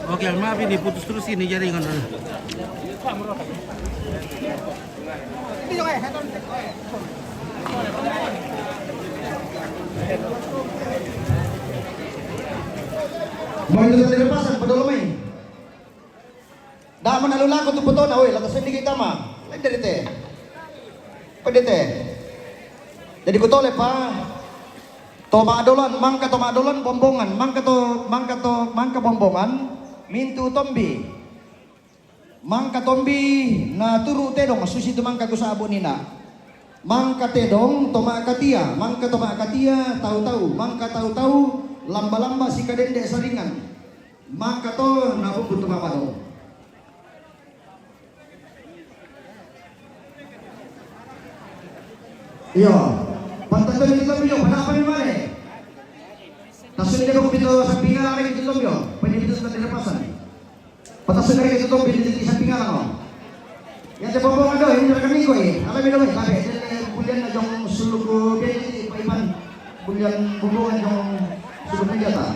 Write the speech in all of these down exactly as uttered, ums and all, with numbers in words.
Oke, maaf ini putus terus ini jaringan. Mau itu tadi lepasan, pada lo main. Dah mana lu laku tu foto na, oi, lantas ini kita mah. Lain dari teh. Pada teh. Jadi kutole pa. Toma dolan, mangka toma dolan, bombongan, mangka to, mangka to, mangka bombongan, mintu tombi. Mangka tombi, na turu tedong, susi tu mangka kusa abu nina. Mangka tedong, toma katia, mangka toma katia, tau-tau, mangka tau-tau, lamba-lamba si kadende saringan. Mangka to, na bubut tu mama dong. Iyo. Pantatun itu lebih, pada apa ni male? Tasun dia kok pito sampingan lagi itu lebih, pada itu sudah dilepasan. Patasun dari itu lebih di sampingan lo. Ya, coba bawa ado, ini rekan minggu ini. Alam itu, tapi bulan na jong suluku, Pak Iman. Bulan bumbungan jong suluku jata.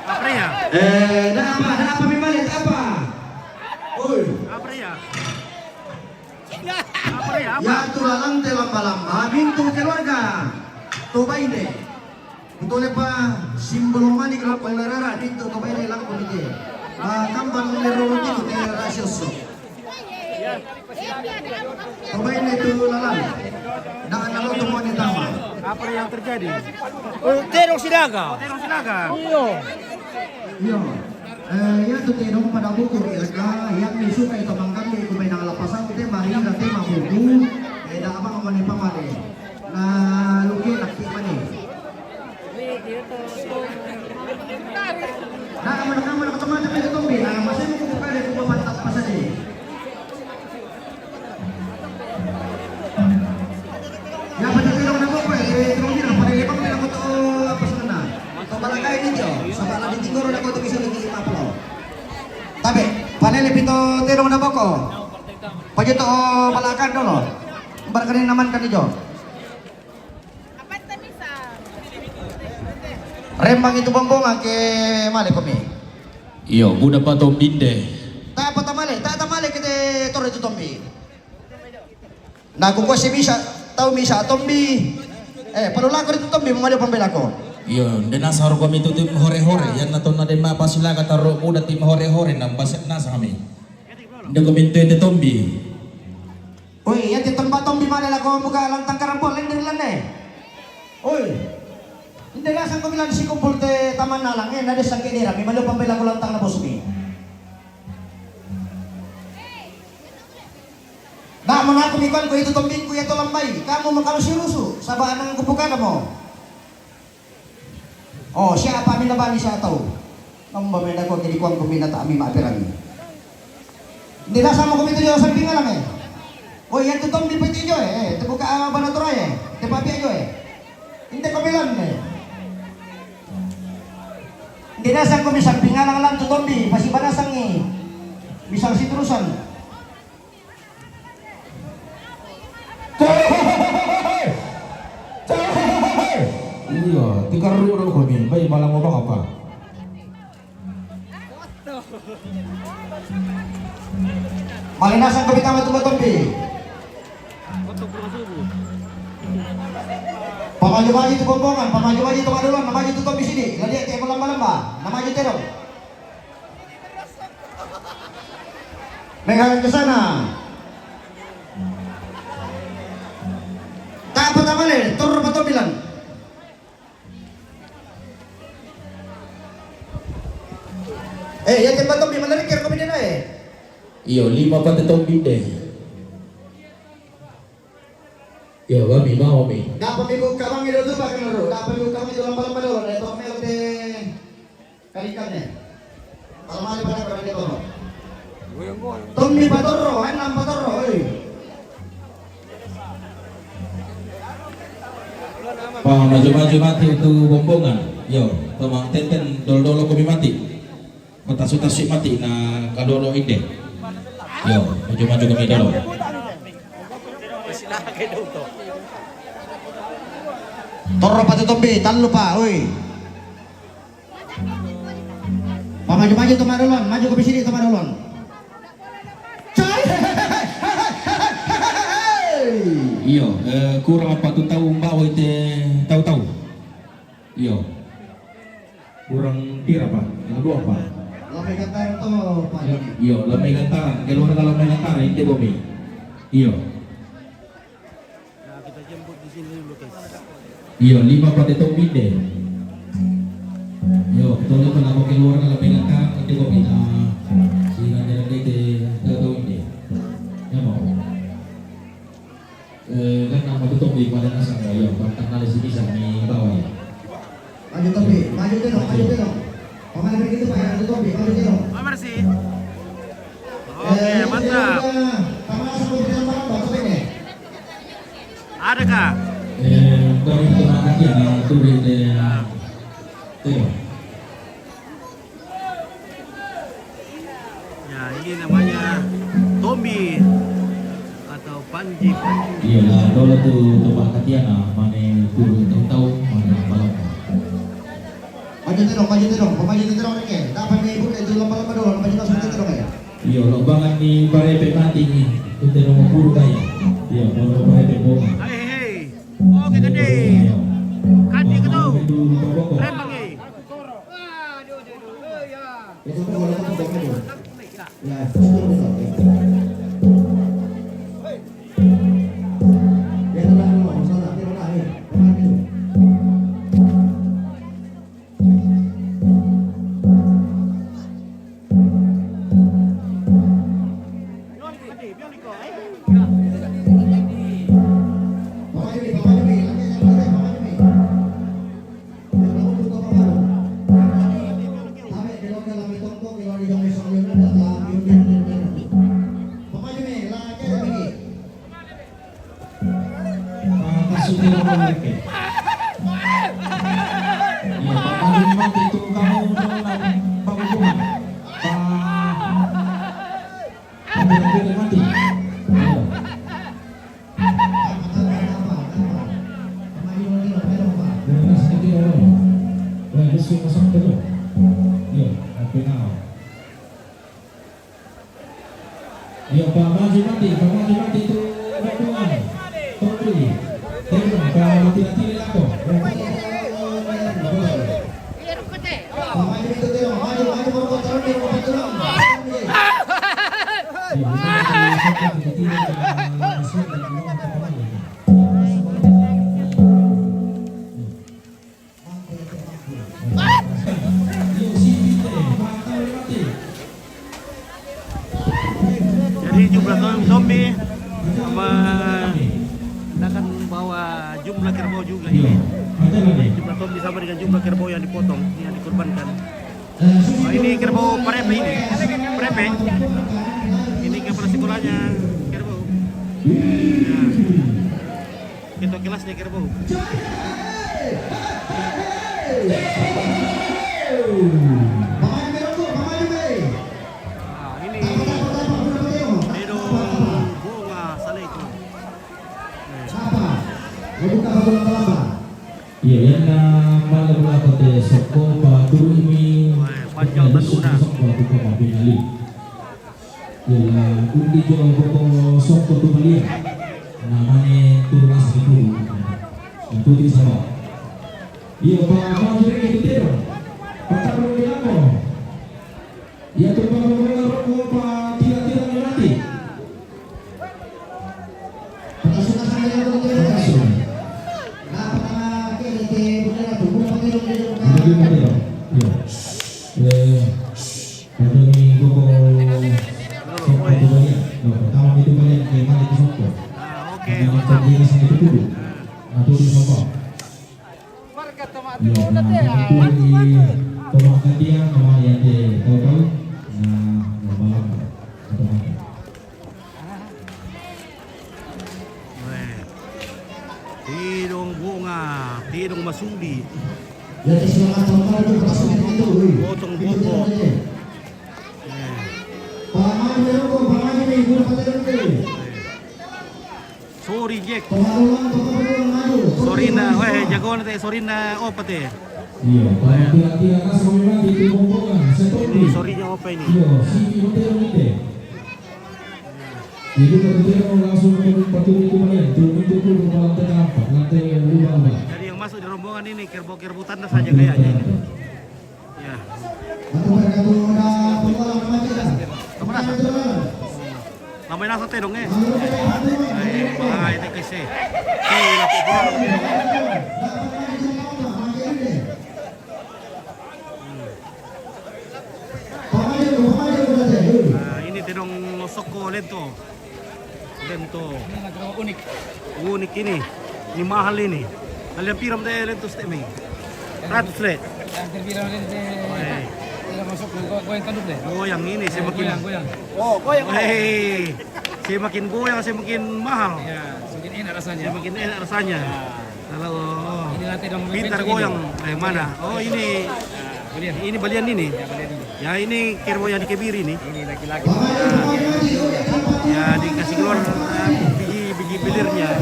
Apa ya? Eh, dah apa? Dah apa, Mimali? Dah apa? Oi. Apa ya? Apa ya? Apa? Ya, tu lalang te lamba-lamba, mintu keluarga. Tu baine. Betul ya, Pak? Simbol mani kalau penglarara, mintu tu baine lang komite. Makan bang leroro itu te rasioso. Coba ini tu lalang. Dah kalau tu mau ditambah. Apa yang terjadi? Oh, terong silaga. Terong silaga. Iyo. Iyo. Eh, ya tu terong pada buku ya ka. Yang ni suka itu mangkam dia ku main dalam pasal kita mari nanti mah buku. Eh, dah abang mau ni pamade. Nah, luki nak kik mani. Nah, mana kamu nak teman tapi itu tombi. Nah, masih mau buka dia buka pantat pasal ni. Ya, pada bilang nama apa ya? Dia bilang dia pada dia bilang aku tahu apa sebenarnya. Atau malah kayak ini dia. Sama lagi tiga orang aku tuh bisa lagi apa lo? Tapi, pada lebih tahu terong nama kok. Pagi tahu malah kan dulu. Barangkali naman kan hijau. Rembang itu bombongan ke male komi. Iyo, buda pa tombinde. Ta apa tamale, ta tamale kite toro itu tombi. Na ku kuasi misa, tau misa tombi. Eh, palu lako itu tombi, mamale pambelako. Iyo, nde nasa haru komi itu tim hore-hore, yan na tona de ma pasilaka taro buda tim hore-hore, na baset nasa kami. Nde komi itu ete tombi. Oi, ya te tempat tombi male lako buka lantang karambol, lende lende. Oi. Nde lasang ko bilang si kumpul te taman nalang, eh, nade sangke dera, mi malu pambela ko lantang na bos mi. Dah mengaku mi kan ko itu tombing ku ya to lambai. Kamu makalu si rusu, saba anang ku buka mo. Oh, siapa mina bani sa tau. Nomba mina ko jadi kuang kumina ta mi ma perang. Nde lasang mo ko mi tu jo samping alang eh. Oh, ya tu tombi peti jo eh. Te buka bana tora eh. Te papia jo eh. Inte ko bilang eh. Nde lasang ko mi samping alang alang tu tombi pasi bana sang eh. Misal si terusan. Iya, tiga ruru ko ni, bai malang ngomong apa? Malinasan ko bitama tu matombi. Pamaju-maju tu bombongan, pamaju-maju tu madulon, namaju tu tombi sini. Lagi tiap lamba-lamba, namaju terong. Megang ke sana. Tak apa tak balik, turun apa bilang. Eh, ya tempat tombi mana kira kami deh. Iyo, lima pate tombi deh. Iyo, kami mau mi. Dapat minggu kamang itu tu pakai nero. Dapat minggu kamang itu lamba-lamba dulu. Ada tombi deh. Kalikannya. Kalau mari pada pada dia tolong. Tombi patorro, enam patorro, eh. Pa maju-maju mati itu bombongan. Yo, tomang tenten dolo-dolo kami mati. Matasu-tasu mati na kadolo ide. Yo, maju-maju kami dolo. Torro pa tu tombi, tallu pa, oi. Pamaju-maju tu madolon, maju ko pisidi tu madolon. Cai, hei, hei, hei, hei, hei, hei. Iyo, eh, kurang apa tu tau mbak, oi, te tau-tau. Iyo. Kurang pira, Pak? Yang dua, Pak? Lamai Gantara to, Pak Joni. Iyo, Lamai Gantara. Keluarga Lamai Gantara, inte bomi. Iyo. Nah, kita jemput di sini dulu, guys. Iyo, lima pate to minde. Iyo, betul itu, nama keluarga Lamai Gantara, inte bomi. Nah, sila jalan dete, tahu-tahu inde. Ya, mau. Eh, kan nama tu topi pada nasang ya, ya, pantang nali sini sami bawa ya. Maju topi, maju terus, maju terus. Paman beri kita, Pak, ya, maju topi, maju terus. Paman sih. Oke, eh, mantap. Paman sama kita, Pak, topi nih. Ada kah? Eh, kami terima kasih ya, nah, topi deh. Tuh. Ya, ini namanya tombi atau panji, panji. Iya, nah, dolo tu, tu Pak Katiana, mane tu tahu-tahu, mane balap. Maju terus, maju terus, maju terus, oke. Dapat ni, bukan itu lomba-lomba dulu, maju langsung terus, ya. Iya, lo bangan ni barepe mati ni, tu terus mau buru kaya. Iya, kalau barepe bohong. Hei, hei, hei. Oke, gede. Iya. Kati ke tu. Itu, itu, itu, itu. Rembang, eh. Iya, Pak Maju mati, Pak Maju mati tu rombongan. Tunggu. Tengok, Pak Maju mati lako. Jadi jumlah tom-, tombi sama akan bawa jumlah kerbau juga ini. Jadi jumlah tombi sama dengan jumlah kerbau yang dipotong, yang dikorbankan. Oh, ini kerbau parepe ini. Parepe. Ini kepala sekolahnya kerbau. Ya. Ketua kelasnya kerbau. Nah, ini Edo Bunga Saleko. Iya, yang na malam apa te sokko pa turu ini. Wah, panjang tenuna. Sokko tu pa pinali. Iya, undi jo boko sokko tu malia. Namane turu asli turu. Itu di sama. Iya, Pak, Pak, jadi kita tidak. Pak, tak perlu bilang kok. Iya, tumpang bola rokok, Pak, tidak, tidak mengerti. Iya. Eh, ada ni gua mau sokko tu balik. Nah, pertama itu balik, kayak mana itu sokko? Ah, oke. Nah, macam dia rasanya itu dulu. Nah, tu di sokko. Iya, nah, itu di pemakaman dia, nama dia di tahu-tahu. Nah, mau balap. Atau mana? Weh. Tidong Bunga, Tidong Masudi. Ya, semangat tambah itu pasti itu, weh. Potong boko. Weh. Paman Beroko, paman ini, guru paman ini. So, Sorry, Jack. Sorina, weh, jagoan te, Sorina, opa te. Iya, kalau kira-kira kas memang di rombongan, ini Sorina opa ini. Iya, sini hotel ini. Jadi, kalau kita mau langsung ke tempat itu, itu, itu, itu, itu, lantai berapa, lantai berapa? Jadi, yang masuk di rombongan ini, kerbau-kerbau tanda saja kayaknya ini. Ya. Lama na sa tedong, eh. Ay, ay, ito kasi. Ay, naku, bro. Hmm. Ah, ini tedong soko lento. Lento. Ini lagi unik. Unik ini. Ini mahal ini. Kalian piram deh lento stemeng. Ratus le. Yang terbilang lento. Tidak masuk, go-, goyang tanduk deh. Goyang ini semakin goyang, goyang. Oh, goyang. Hei, semakin goyang semakin mahal. Ya, semakin enak rasanya. Semakin enak rasanya. Ya. Kalau ini nanti dong, pintar goyang. Eh, mana? Oh, ini. Nah, balian. Ini balian ini. Ya, balian ini. Ya, ini kerbau yang dikebiri ini. Ini laki-laki. Ya, dikasih keluar, eh, biji, biji belirnya.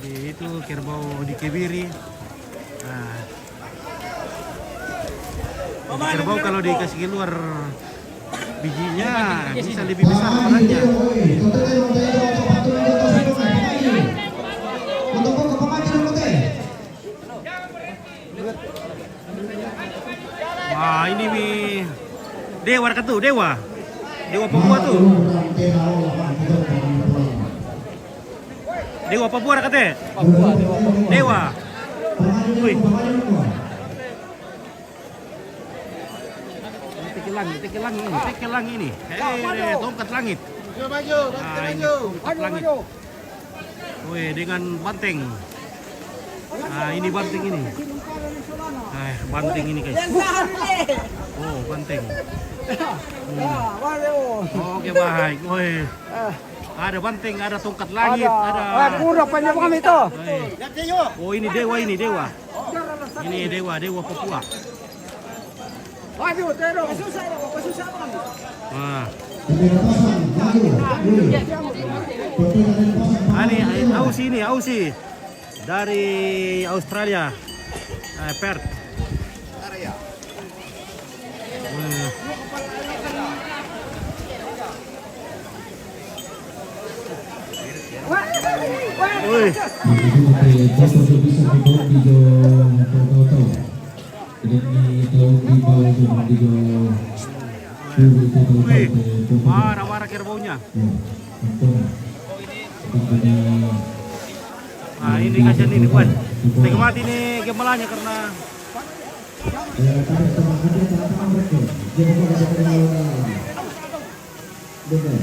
Jadi itu kerbau dikebiri. Nah, kerbau kalau dikasih keluar bijinya bisa lebih besar ukurannya. Wah, ini mi dewa dekat tuh, dewa. Dewa Papua tuh. Dewa Papua dekat, eh. Dewa. Wih. Ini teke langit, teke langit ini, teke langit ini. Eh, tongkat langit. Ah, ini tongkat langit. Weh, dengan banteng. Ah, ini banteng ini. Eh, banteng ini, guys. Oh, banteng. Hmm. Oke, baik. Weh. Ada banteng, ada tongkat langit, ada. Wah, kuda panjang kami tuh. Eh. Oh, ini dewa, ini dewa. Ini dewa, dewa Papua. Waduh, terus. Wah. Ini, eh, Aussie ini, Aussie. Dari Australia. Eh, Perth. Wah. Woi. Itu pakai foto tu bisa dibawa di jo, tahu-tahu. Ini tahu di bawah tu, di jo. Wih, marah-marah kerbaunya. Ya, ampun. Nah, ini kasihan ini, Wan. Tega mati ini gemalanya karena. Eh, tapi sama ada tantangan mereka. Jadi, kalau ada perlawanan, benar.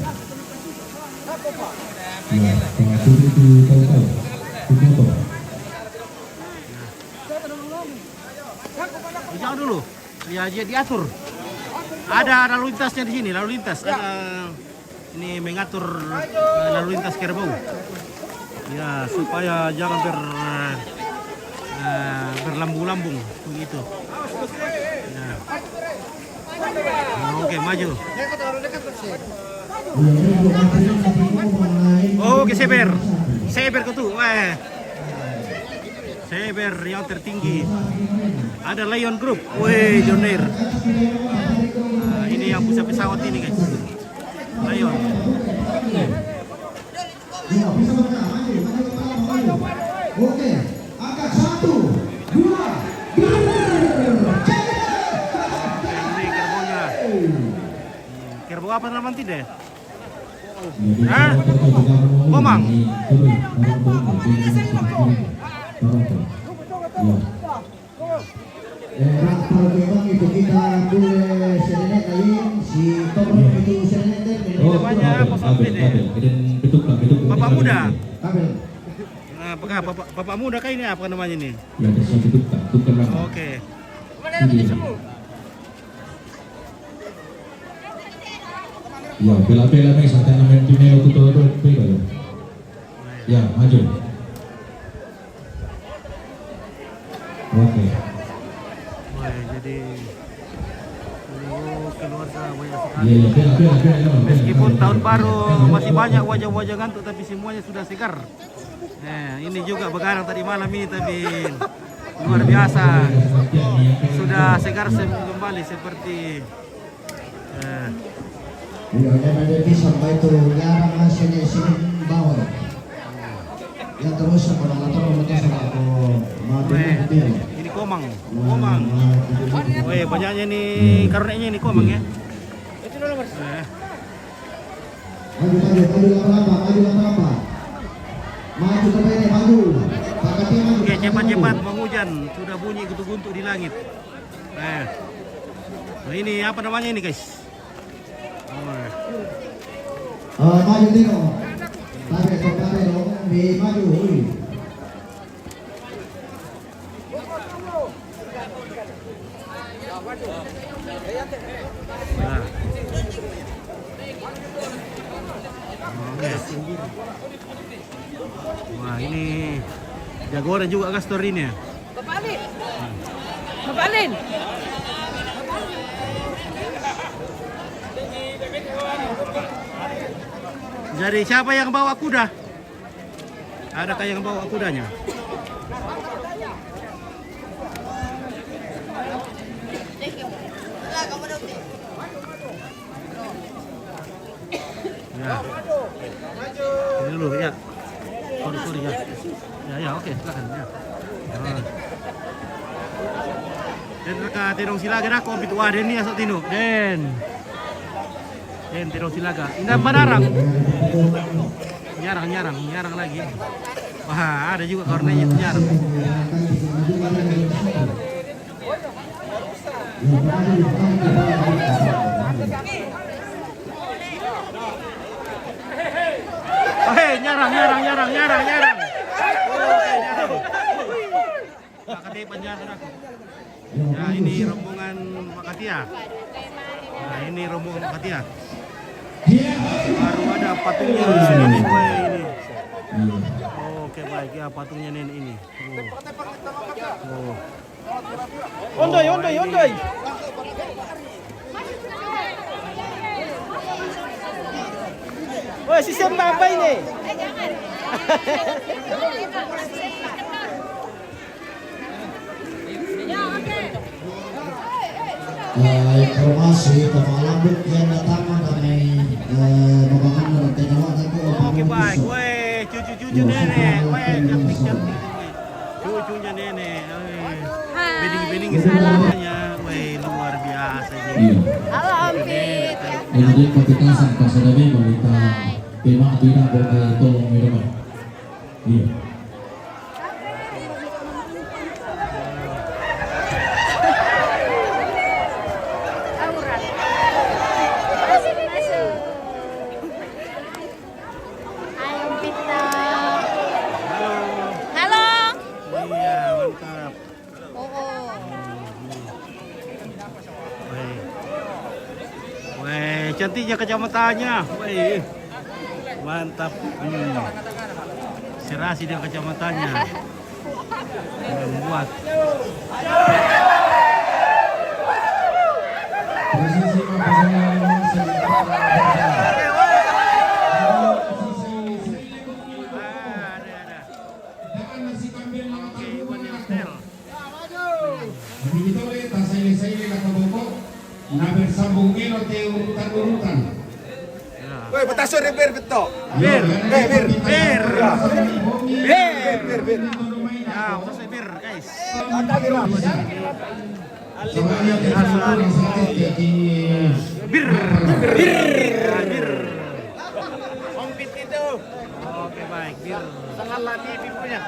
Ya, kalau itu tahu-tahu. Itu apa? Jangan dulu. Ya, dia diatur. Ada lalu lintasnya di sini, lalu lintas. Ada ini mengatur, eh, lalu lintas kerbau. Ya, supaya jangan ber-, eh, berlambung-lambung begitu. Ya. Oke, maju. Oke, Seber. Seber ke tu. Weh. Seber yang tertinggi. Ada Lion Group. Weh, John Deere. Nah, ini yang pusat pesawat ini, guys. Lion. Oke, angkat satu, dua, ini kerbaunya. Kerbau apa nama nanti deh? Hah? Komang. Eh, Bang, kalau memang itu kita boleh senenek lain, si Tom itu senenek deh, oh, Abel, Abel. Dan betul, Pak, betul, Bapak muda. Kabel. Nah, apakah Bapak, Bapak muda kah ini, apa namanya ini? Ya, ada si betul, Pak, betul, Bang. Oke. Iya. Ya, bela-bela nih, sampai namanya Pinelo tuh, tuh, tuh, tuh, ya. Ya, maju. Oke. Wah, jadi, oh, keluarga banyak sekali. Meskipun tahun baru masih banyak wajah-wajah ngantuk, tapi semuanya sudah segar. Eh, ini juga begadang tadi malam ini, tapi luar biasa. Sudah segar sem-, kembali seperti, eh, Iya, dia menjadi sampai itu jarang hasilnya sini bawa. Ya, terus sama motor, motor sama aku mau. Weh, ini Komang. Komang. Weh, banyaknya nih, karunnya ini Komang ya. Eh. Maju, maju, maju, lama-lama, maju, lama-lama. Maju, ke Bene, maju. Pakati, maju. Oke, cepat-cepat mau hujan, sudah bunyi guntu-guntu di langit. Eh. Nah, ini apa namanya ini, guys? Oh. Eh, maju, Tino. Tabe, tabe, dong. Di, maju, ui. Nah. Oke. Wah, ini jagoan juga, Gastor, ini ya. Kebalik. Kebalik. Jadi, siapa yang bawa kuda? Adakah yang bawa kudanya? Ya. Ini dulu ya. Sorry, sorry ya. Ya, ya, oke, silakan ya. Oh. Den raka tedong silaga dah, ko pitu, wah, den ni asok tino. Den. Den tedong silaga. Indah manarang. Nyarang, nyarang, nyarang lagi. Wah, ada juga kawannya nyarang. Hei, nyarang, nyarang, nyarang, nyarang, nyarang. Oke, nyarang. Pak Kati Banjar, aku. Ya, ini rombongan Pak Katia. Nah, ini rombongan Pak Katia. Baru ada patungnya ini, weh, ini. Oke, baik ya, patungnya nenek ini. Oh. Oh. Ondoi, ondoi, ondoi. Woi, si Semba apa ini? Eh, informasi, pemalam yang datang mengenai, eh, pembangunan dan teknologi. Oke, baik. Weh, cucu-cucu nenek. Weh, cantik-cantik. Cucunya nenek. Weh. Hai. Bening-bening semuanya. Weh, luar biasa ini. Iya. Halo, Om Pit. Ini dia kopi kasang, pas ada memang kita tema tidak boleh tolong di rumah. Iya. Ayo, Pita. Halo. Halo. Iya, mantap. Oh, oh. Weh. Weh, cantiknya kacamatanya. Weh. Mantap. Hmm. Serasi dia kacamatanya. Membuat. Posisi Mapasana sementara. Daan na si Kamben na matanggungan ako. Begitu le, ta saile-saile na kaboko, na bersambung meno te urutan-urutan. Woi, pataso re bir beto. Bir. Eh, bir. Bir. Ya. Bir. Bir, bir, bir. Ya, pataso bir, guys. Ada lagi, Ram. Semuanya kita semua sakit jadi bir, bir, bir. Kompet itu. Oke, baik, bir. Sangat lati pipunya.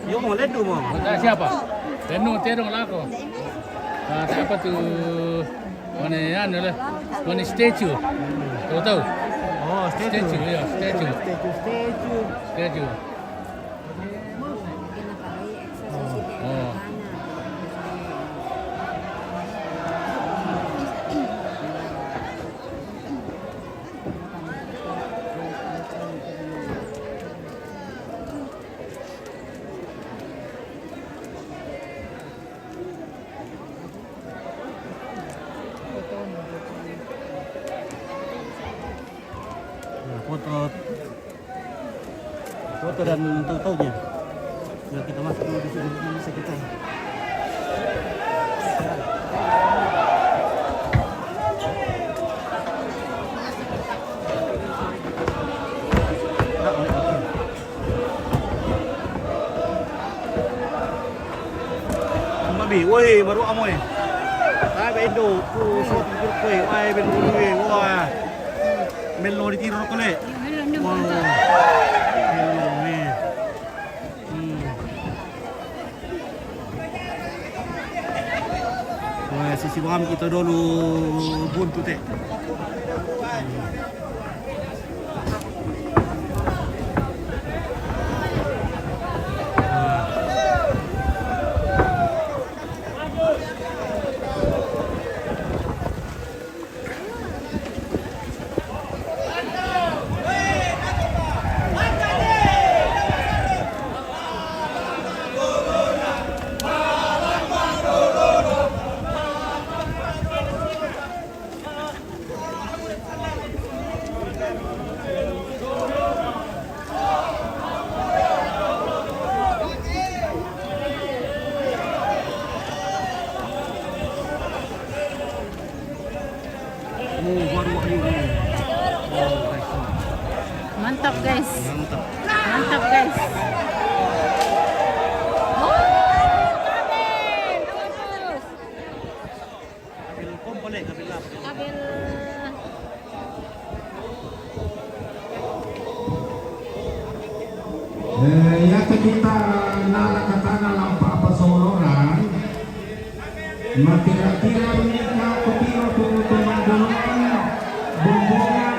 Yo, mau lihat dulu, mau. Siapa? Penuh terong lako. Ah, siapa tu? Mana anu lah? Mana statue? Tahu tahu? Oh, statue. Statue, ya, statue. Statue, statue. Statue. Oh. Nah, foto, foto dan tahu-tahunya. Nah, kita masuk dulu di sini, bisa kita. Mabi, woi, baru amoy. Ai, ba Indo, ku sot ku koi, ai, ben bulu, woi, wah. Melo di tiro kole. Wah. Melo, eh. Hmm. Wah, sisi bam kita dulu buntu te. Oh, baru ayo. Oh, guys. Mantap, guys. Mantap. Mantap, guys. Oh, kabel. Bagus. Kabel kompole, kabel apa? Kabel. Eh, ya kita nala katana lampa apa soloran. Matira-tira menika kutiro tu tumagulungan bumbungan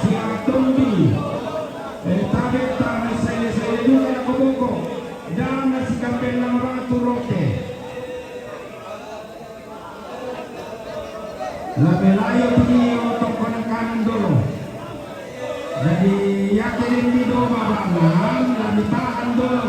sia tumbi. Eh, tabe ta sele-sele juga na koboko. Dan na si kampen na batu rote. Labe layo pidi otok kono kanan dolo. Jadi yake den di do babangan, labe tahan dolo.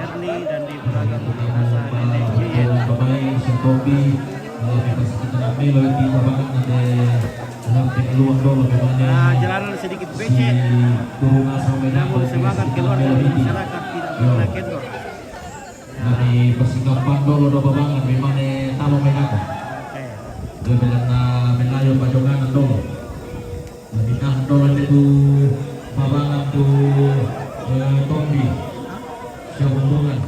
Erni dan di belakang Hasan ini. Pemain Sintobi, eh, kita melo di lapangan ada dalam peluang dolo, pemain. Ah, jalanan sedikit becek. Turun asal. Namun semangat keluarga dan masyarakat tidak pernah kendor. Nani pasikapan dolo do babangan, memang ne talo menako. Oke. Dia bilang na menayo pajonganan dolo. Nani tahan dolo itu babangan tu, eh, Tombi. Siapa hubungan?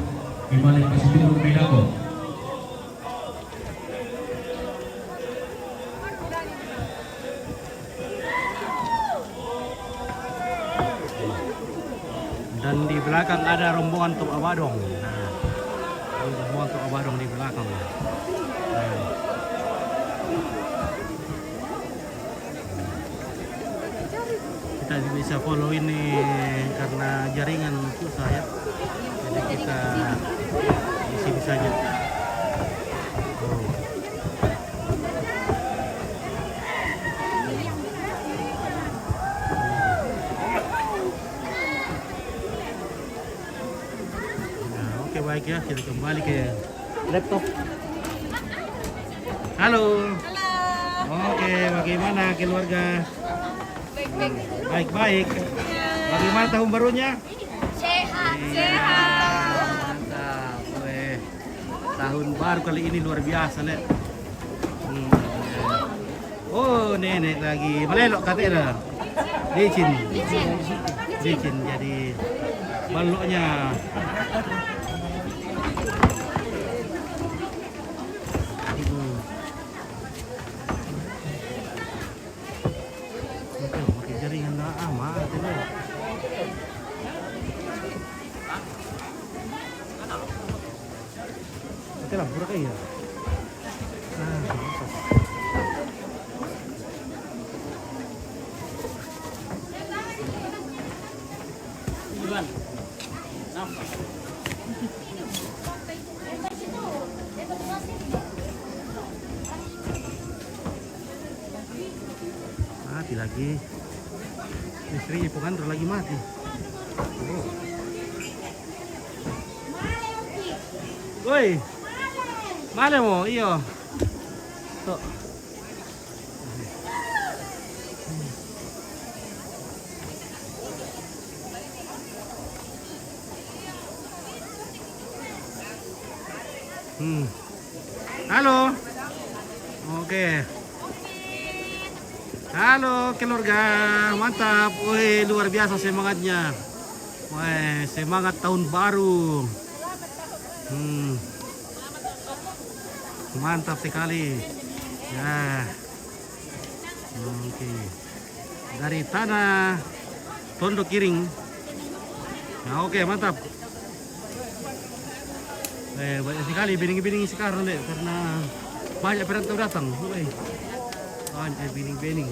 Memang ne pasipirun menako. Dan di belakang ada rombongan Tok Abadong. Nah, rombongan Tok Abadong di belakang. Nah. Kita bisa follow ini karena jaringan susah ya. Jadi kita di sini saja. Oh. Nah, oke, baik ya, kita kembali ke laptop. Halo. Halo. Oke, bagaimana keluarga? Baik-baik. Baik-baik. Ya. Bagaimana tahun barunya? Sehat. Iya, sehat. Mantap. Weh. Tahun baru kali ini luar biasa, Le. Oh, nenek lagi melelok katanya. Licin. Licin, jadi baloknya. Hmm. Itu pakai jaringan dah amat ini. Oke lah, burak aja. Nah, mati lagi. Istri ibu kan lagi mati. Oh. Woi. Male mo, iyo. Tuh. Hmm. Halo. Oke. Halo keluarga, mantap. Wih, luar biasa semangatnya. Wah, semangat tahun baru. Hmm. Mantap sekali. Ya. Oke. Dari tanah Tondok Kiring. Nah, oke, mantap. Eh, banyak sekali bening-bening sekarang deh, karena banyak perantau datang. Woi. Banyak bening-bening.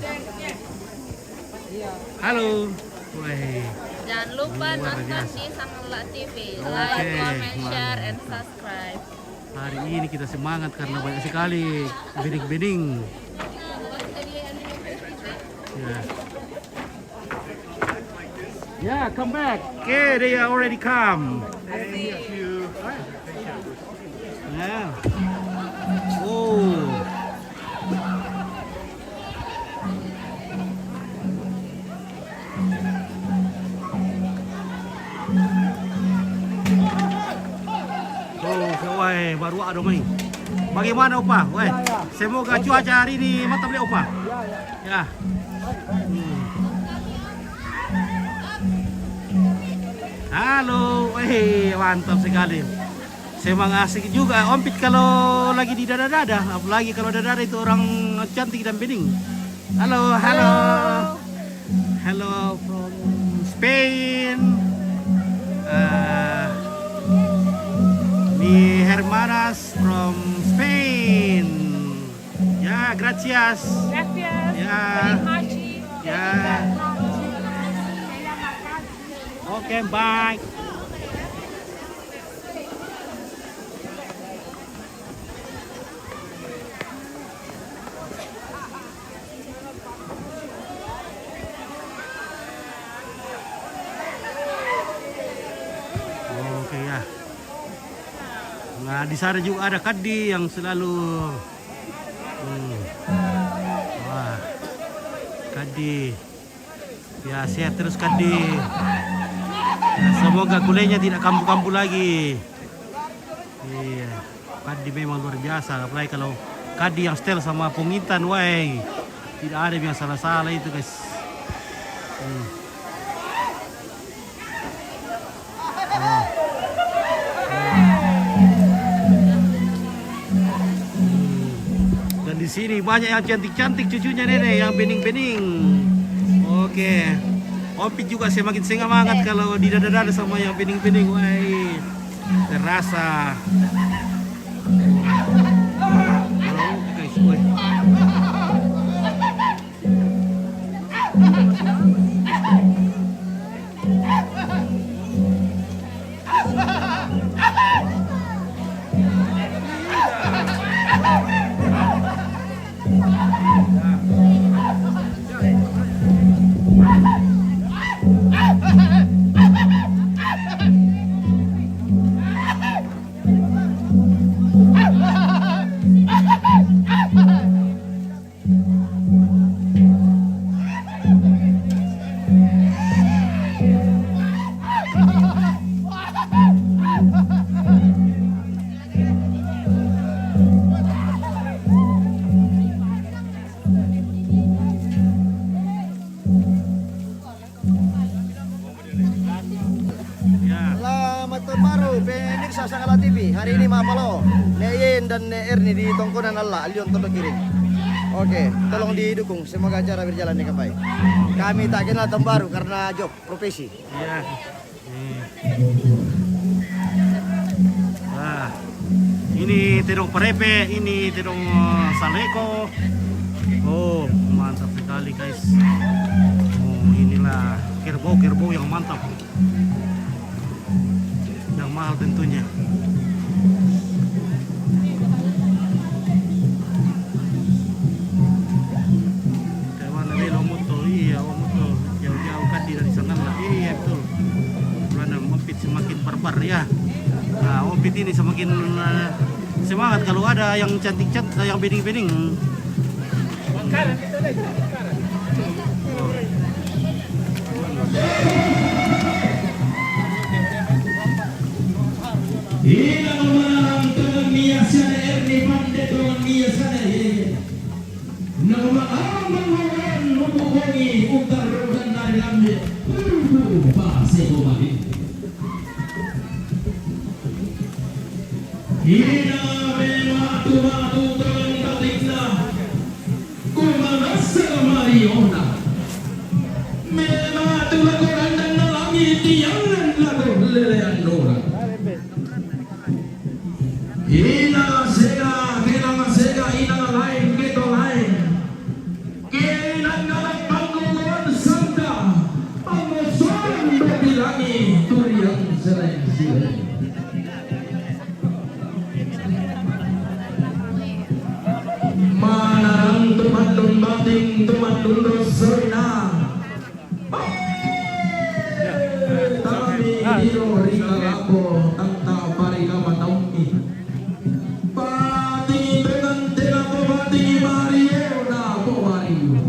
Halo. Woi. Jangan lupa luar nonton biasa di Sanglak T V. Oke, like, comment, share, mantap, and subscribe. Hari ini kita semangat karena banyak sekali bening-bening. Ya. Yeah, come back. Okay, they are already come. Yeah. Oh. Oh, wai, baru ada main. Bagaimana, Opa? Wai, semoga cuaca hari ini mantap deh, Opa. Ya. Hmm. Halo, wai, mantap sekali. Semangat asik juga, Ompit, kalau lagi di dada-dada, apalagi kalau dada-dada itu orang cantik dan bening. Halo, halo. Halo. Halo from Spain. Uh, mi hermanas from Spain. Ya, gracias. Gracias. Ya. Terima kasih. Ya. Oke, bye. Oke, ya. Nah, di sana juga ada Kaddi yang selalu, hmm. Wah, Kaddi. Ya, sehat terus, Kaddi. Ya, semoga kulenya tidak kambuh-kambuh lagi. Iya, Kaddi memang luar biasa. Apalagi kalau Kaddi yang setel sama Pungintan, wai, tidak ada yang salah-salah itu, guys. Hmm. Wah. Hmm. Dan di sini banyak yang cantik-cantik cucunya, nenek, yang bening-bening. Oke. Ompit juga semakin semangat kalau di dada-dada sama yang bening-bening. Wai, terasa. Halo, guys, woi. Sangala T V, hari ini mapalo. Ne Yen dan ne Erni di Tongkonan Allah, Allion Tondok Kiring. Oke, tolong didukung. Semoga acara berjalan dengan baik. Kami tak kenal tahun baru karena job, profesi. Iya. Nih. Ah, ini tedong parepe, ini tedong, eh, saleko. Oh, mantap sekali, guys. Oh, inilah kerbau-kerbau yang mantap. Yang mahal tentunya. Kawan lele lo muto, iya, lo muto. Jauh-jauh kati dari sana lah. Iya, betul. Karena Ompit semakin barbar, ya. Nah, Ompit ini semakin, eh, semangat kalau ada yang cantik-cantik, yang bening-bening. Ina manang tangan nia siane Erni pande tangan nia siane. Nama aman wawan nubu bongi utar rohan nari lambe. Ubu pase bomani. Ina me matu-matu tangan katikna. Kumanasa mariona. Mematu lago randang nalangi tiangan lago lelean dora. Ina sega, kena sega, ina lain, keto lain. Kena ngalang panggungan sangka. Pangosoran berbilangi turiang selain sila. Manarang tumandun bating tumandun rosoina. Tami diro rika lako tanta parika mataumi. Bating dengan tena po bating mario na po mario.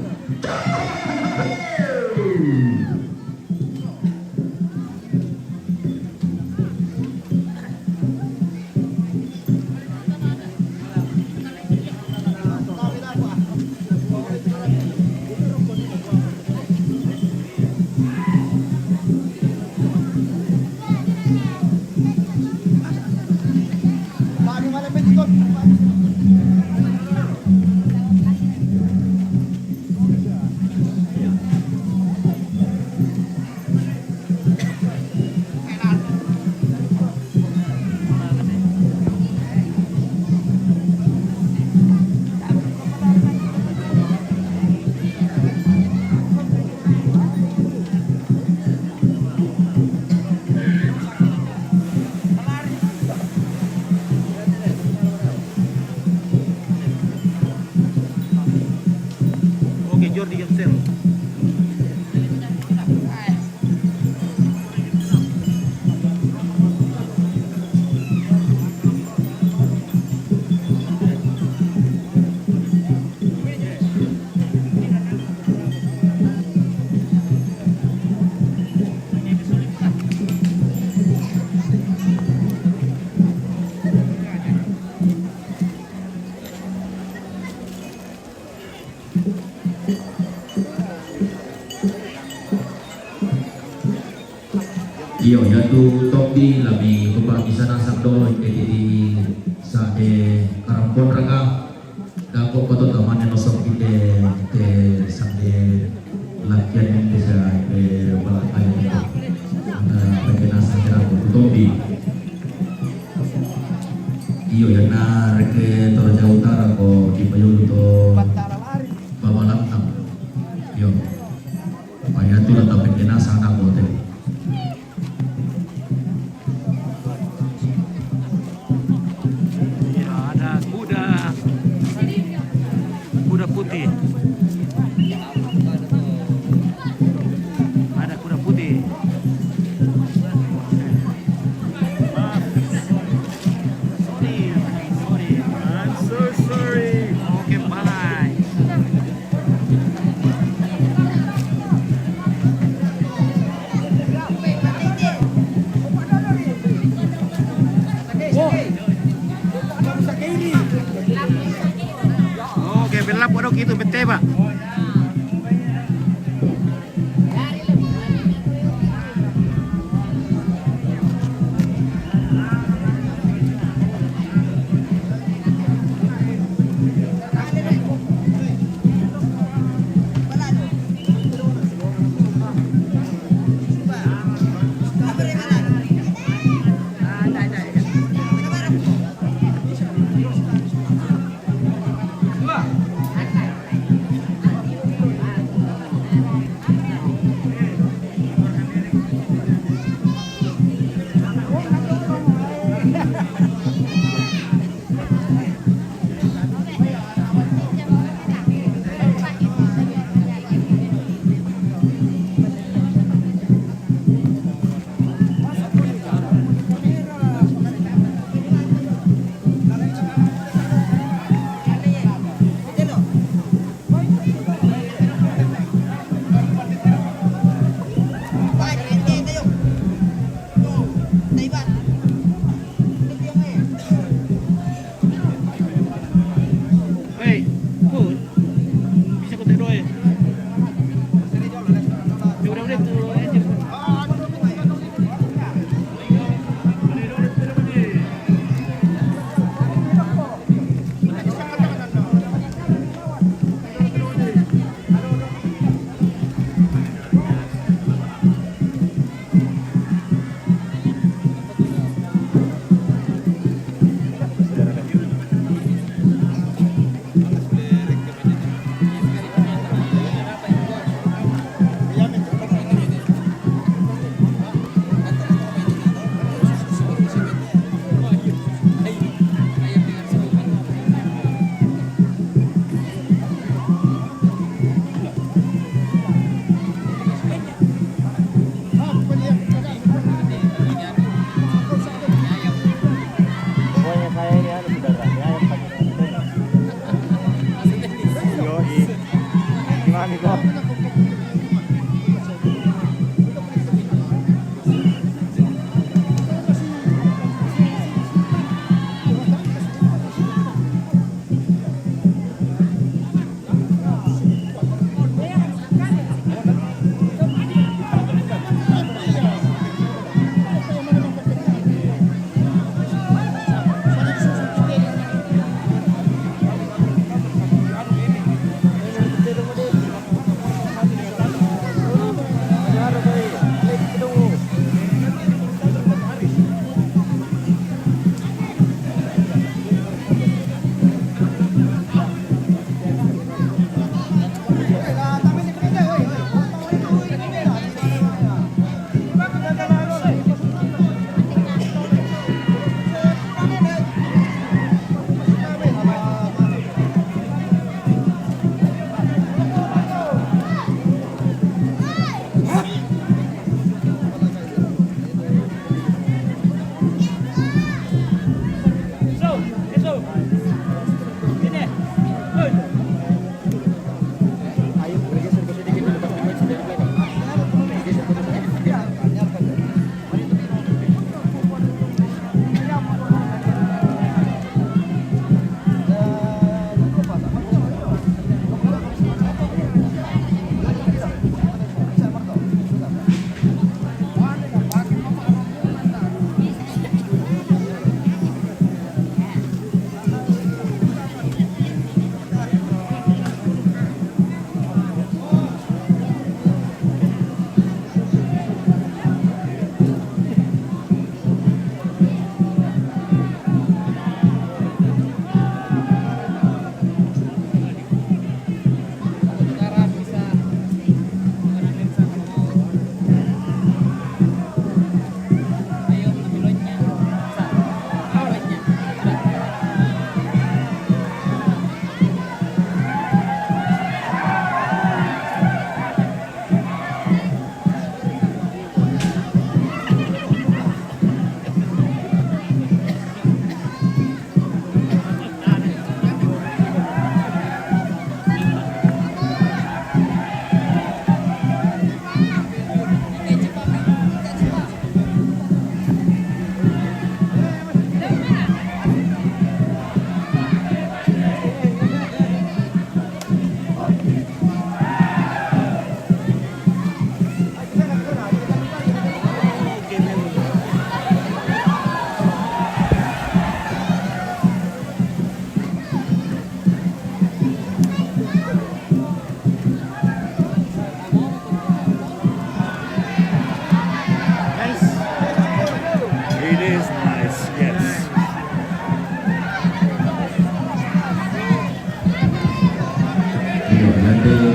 Oke, Jordi Yamsel. Iyo, yatu topi lami kupa misana sak dolo ite di sa de karampon raka. Dako koto tamane nosok ite, ite sak de lakian ite sa ite balak ayo ite. Ada pake nasa kira ko topi. Iyo, yana reke Toraja Utara ko di Payulu to Babalantang. Iyo. Paya tu la tapeke nasa anak bote. Ya, ada kuda, kuda putih.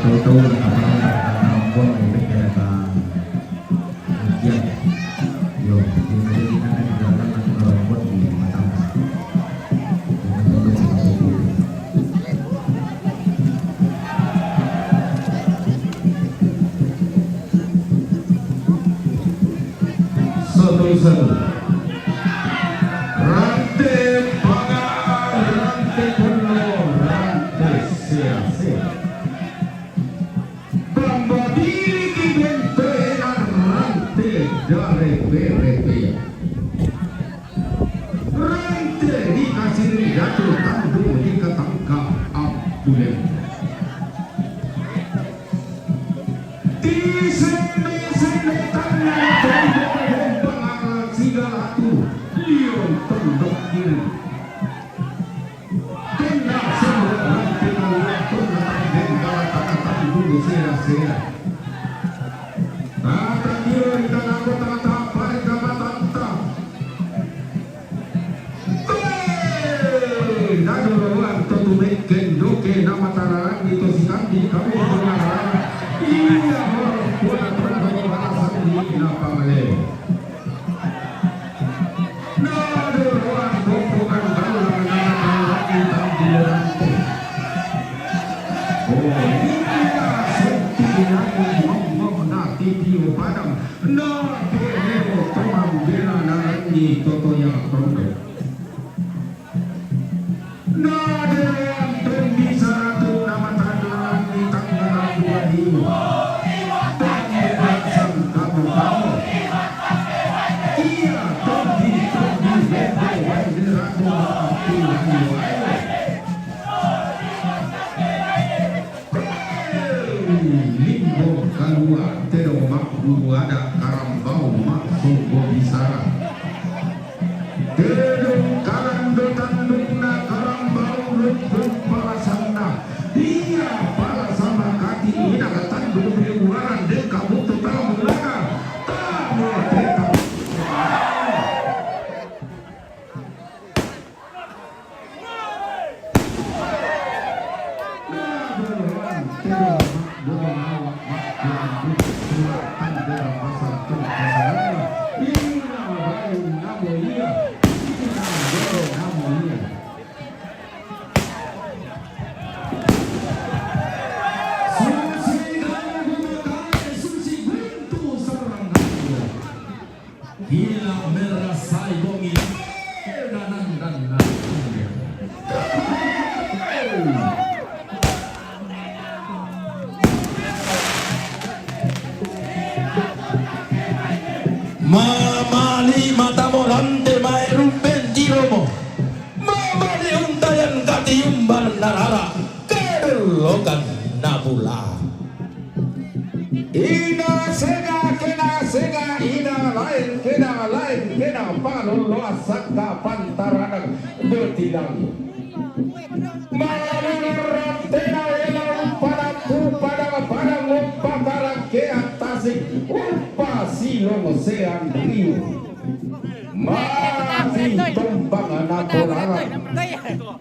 Tahu-tahu nak apa nak buat ni, baik dia datang. Demikian. Yo, dia kata kita nak kita datang nak kita buat di Batam. Satu satu. Rante Pagar, Rante Polo, Rante Sease. Bamba diri di bento enan Rante dare bere bea. Rante di kasiri datu tandu di katangka apulen. Di sene-sene tangan dari bawah pangaran sigala tu liur tondok kiri. Tenda semua Rante keluar tengah tanding kala tengah tandu sera-sera. Tata kiri di tengah tengah tapar di kamar tanta. Dado roan to tumekken doke na matararan di to sikandi kami di tengah. Iya, hor, pula tengah balasan di na pamale. Nado roan bobokan dalam nama Tuhan di Rante. Oh, iya, senti nani ngomong na titio padang. Na perero tomang bela na rangi toto ya tondo. Na dewan pembisara tu nama tandaran di tanggalan dua ribu. Dan berasal kamu-kamu. Iya, tondi, tondi, bende, bende, ratu, api, ayo, ayo. Limbo kalua tedong mak bulu ada karambau mak sogo bisara. Tedong kalando tandukna karambau lumpung palasanna. Iya pala sama kati ina katanduk beluaran deka butu tamu laga. Tamu teka. Gila merasai bongi. Danang, danang. Mamali matamo lante mae rumpen tiromo. Mamali untayan katiumban narara. Kedelokan nabula. Ina sega kena sega, ina laen kena laen kena, paloloa saka pantaranang betilang. Malalulur tena ela umpadaku padang padang umpa karangkean tasik umpa silong sean riu. Mati tombang anak bolarang.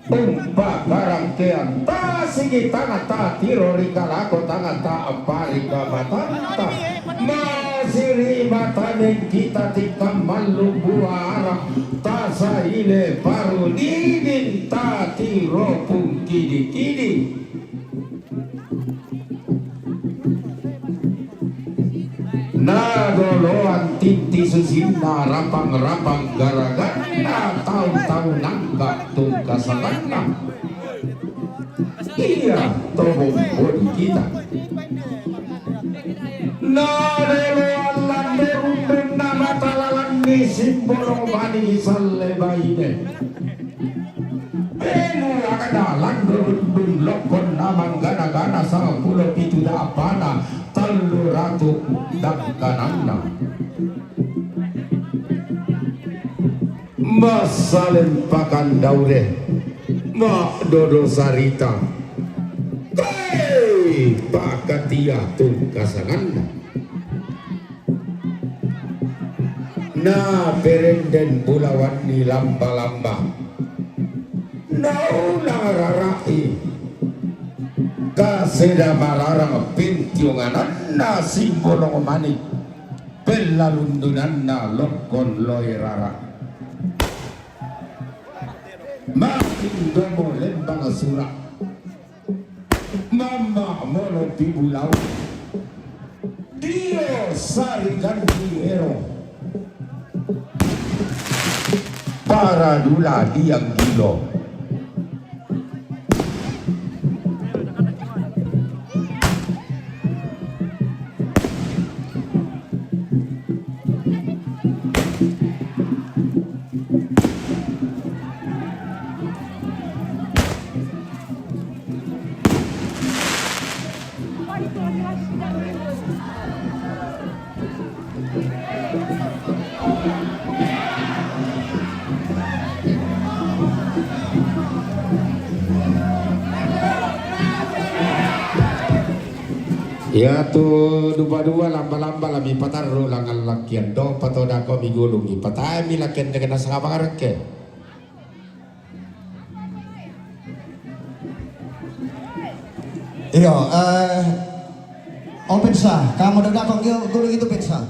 Umpa karangkean tasigi tangata tiro rikalako tangata apa rikamatanta. Masiri mataning kita tika mallu buara tasaile paru didin tatiro pungkidi-kidi. Nadoloan tinti susinna rapang-rapang garaganna taun-taun angka tungkasanganna. Iya, tobong bodi kita. Nadoloan lande rumbunna matalalanni simbolong bani salle baine. Penu akada lando rundun lokkon na manggana-gana sangpulo pitu dapana tallu ratu dangkananna. Massalen pakandaure, maddodo sarita. Hei, pakatia tungkasanganna. Na perenden bulawanni lamba-lamba. Naulang rara'i. Kaseda mararang pentiungananna simbolong manik, pellalundunanna lokkon loe rara. Makin domo lembang sura. Mamma molo pibulau. Dio sari ganti ero. Paradula diang gilo. Iatu dua-dua lamba-lamba la mipatarru langan lakkian do patodako migulungi, pataemi lakkian dengan nasaba rekke. Iyo, eh, oh, pensa, kamu dodako gulung itu pensa.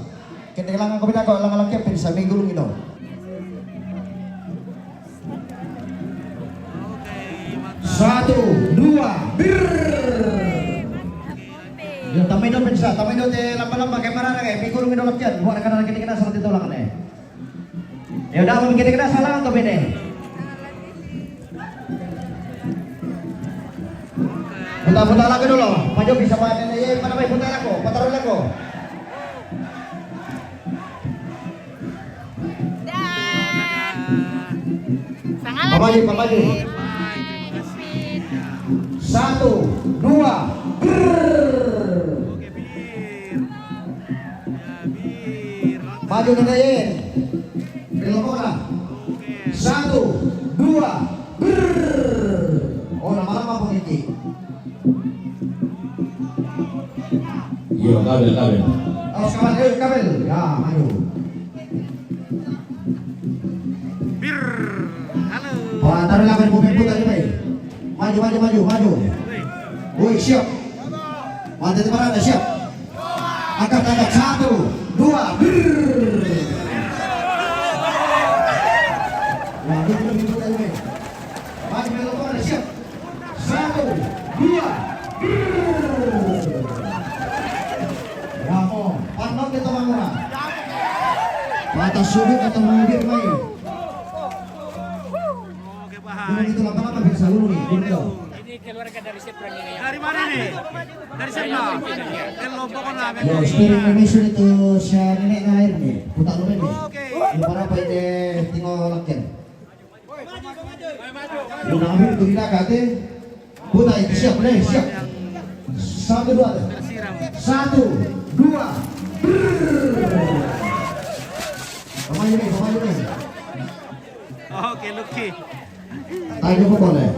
Kende langan ko bedako langan lakkian pensa migulungi do. Satu, dua, bir. Yo, tamai do pensa, tamai do te lamba-lamba kayak marana kayak migulungi do lakkian. Buat rekan-rekan kita seperti itu langan eh. Ya udah, mungkin kita salah atau beda? Putar-putar lagi dulu. Maju bisa panen. Iya, mana baik putar aku, putar aku. Dah. Sangat Pak Maju, Pak Maju. Satu, dua, brrrr. Maju Nene Yen. Belok orang. Satu, dua, brrrr. Oh, lama-lama pemimpin. Iya, kabel, kabel. Awas kabel, ayo kabel. Ya, maju. Bir. Halo. Wah, taruh lah, kabel, kabel, kabel. Maju, maju, maju, maju. Woi, siap. Mantap, mana ada siap. Angkat, angkat. Satu, dua, brrrr. Wah, gitu, gitu, gitu, gitu. Maju, maju, maju, siap. Satu, dua, brrrr. Ramo, panon di tengah orang. Patah sudut atau mungkin main. Oke, bahaya. Gunung itu lama-lama bisa gunung nih, gunung itu. Ini keluarga dari seberang ini ya. Dari mana nih? Dari sana. Dari Lombok kan. Ya, spiring ini sudah tuh si nenek air nih. Putar lu nih. Oke. Ini para apa ini? Tinggal lagi. Udah ambil tuh, kita kate. Putar itu siap, boleh, siap. Satu, dua. Satu, dua. Pemain ini, pemain ini. Oke, Lucky. Ayo, pukul, ya.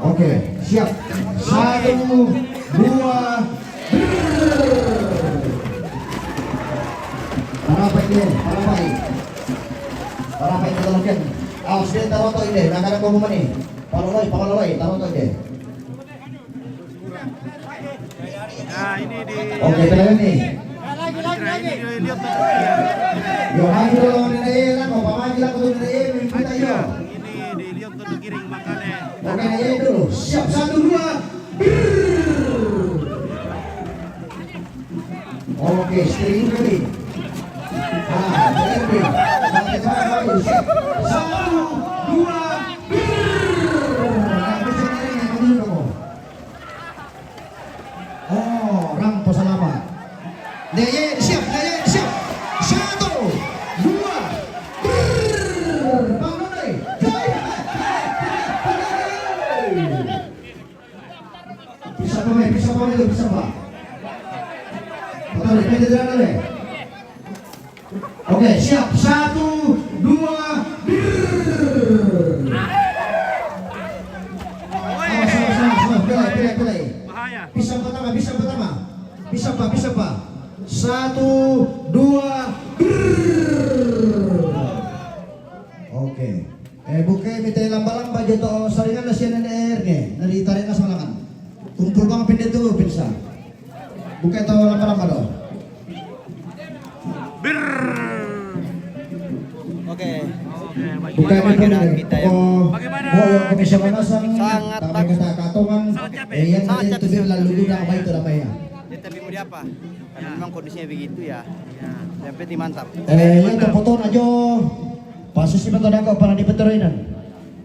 Oke, siap. Satu, dua, brrrr. Para apa ini? Para apa ini? Para apa ini? Tolong, Ken. Awas, dia taruh tuh ini. Nah, karena kamu mana? Paloloi, paloloi, taruh tuh ini. Nah, ini di Oke, terakhir nih. Nah, ini di Leon tuh. Yo, maju dulu, Nene, lah, mau maju lah, tuh, Nene, minum kita, yo. Ini di Leon tuh kiring makannya. Oke, Nene, dulu. Siap, satu, dua. Brrrr. Oke, steering kali. Nah, steering. Oke, coba, coba, siap. Satu, dua, brrrr. Nah, bisa naik, naik, naik, naik. Oh, rampo salama. Neye, siap, Neye, siap. Satu, dua, brrrr. Bangun, eh. Jaya, eh, eh, eh, eh. Bisa apa, Mei? Bisa apa, Mei? Bisa apa? Betul, Mei, tidak ada, Mei. Oke, siap. Satu, dua, brrrr. Awas, awas, awas, awas. Pilih, pilih, pilih. Bahaya. Pisang pertama, pisang pertama. Pisang, Pak, pisang, Pak. Satu, dua, brrrr. Oke. Eh, buke mite lamba-lamba jo to saringan na sian N R nge. Na ditarik na salangan. Buka itu lamba-lamba dong. Bir. Oke. Buka itu Kira dong. kita yang Oh, Bagaimana? oh, yang komisi masang. Sangat Tapi bagus. Kita katongan. Sangat capek. Eh, yang Sangat tadi capek. Itu bir lalu gudang baik itu namanya. Kita mau di apa? Karena memang kondisinya begitu ya. Yang penting mantap. Eh, yang terpotong aja. Pasus si betul dako para di peteroinan.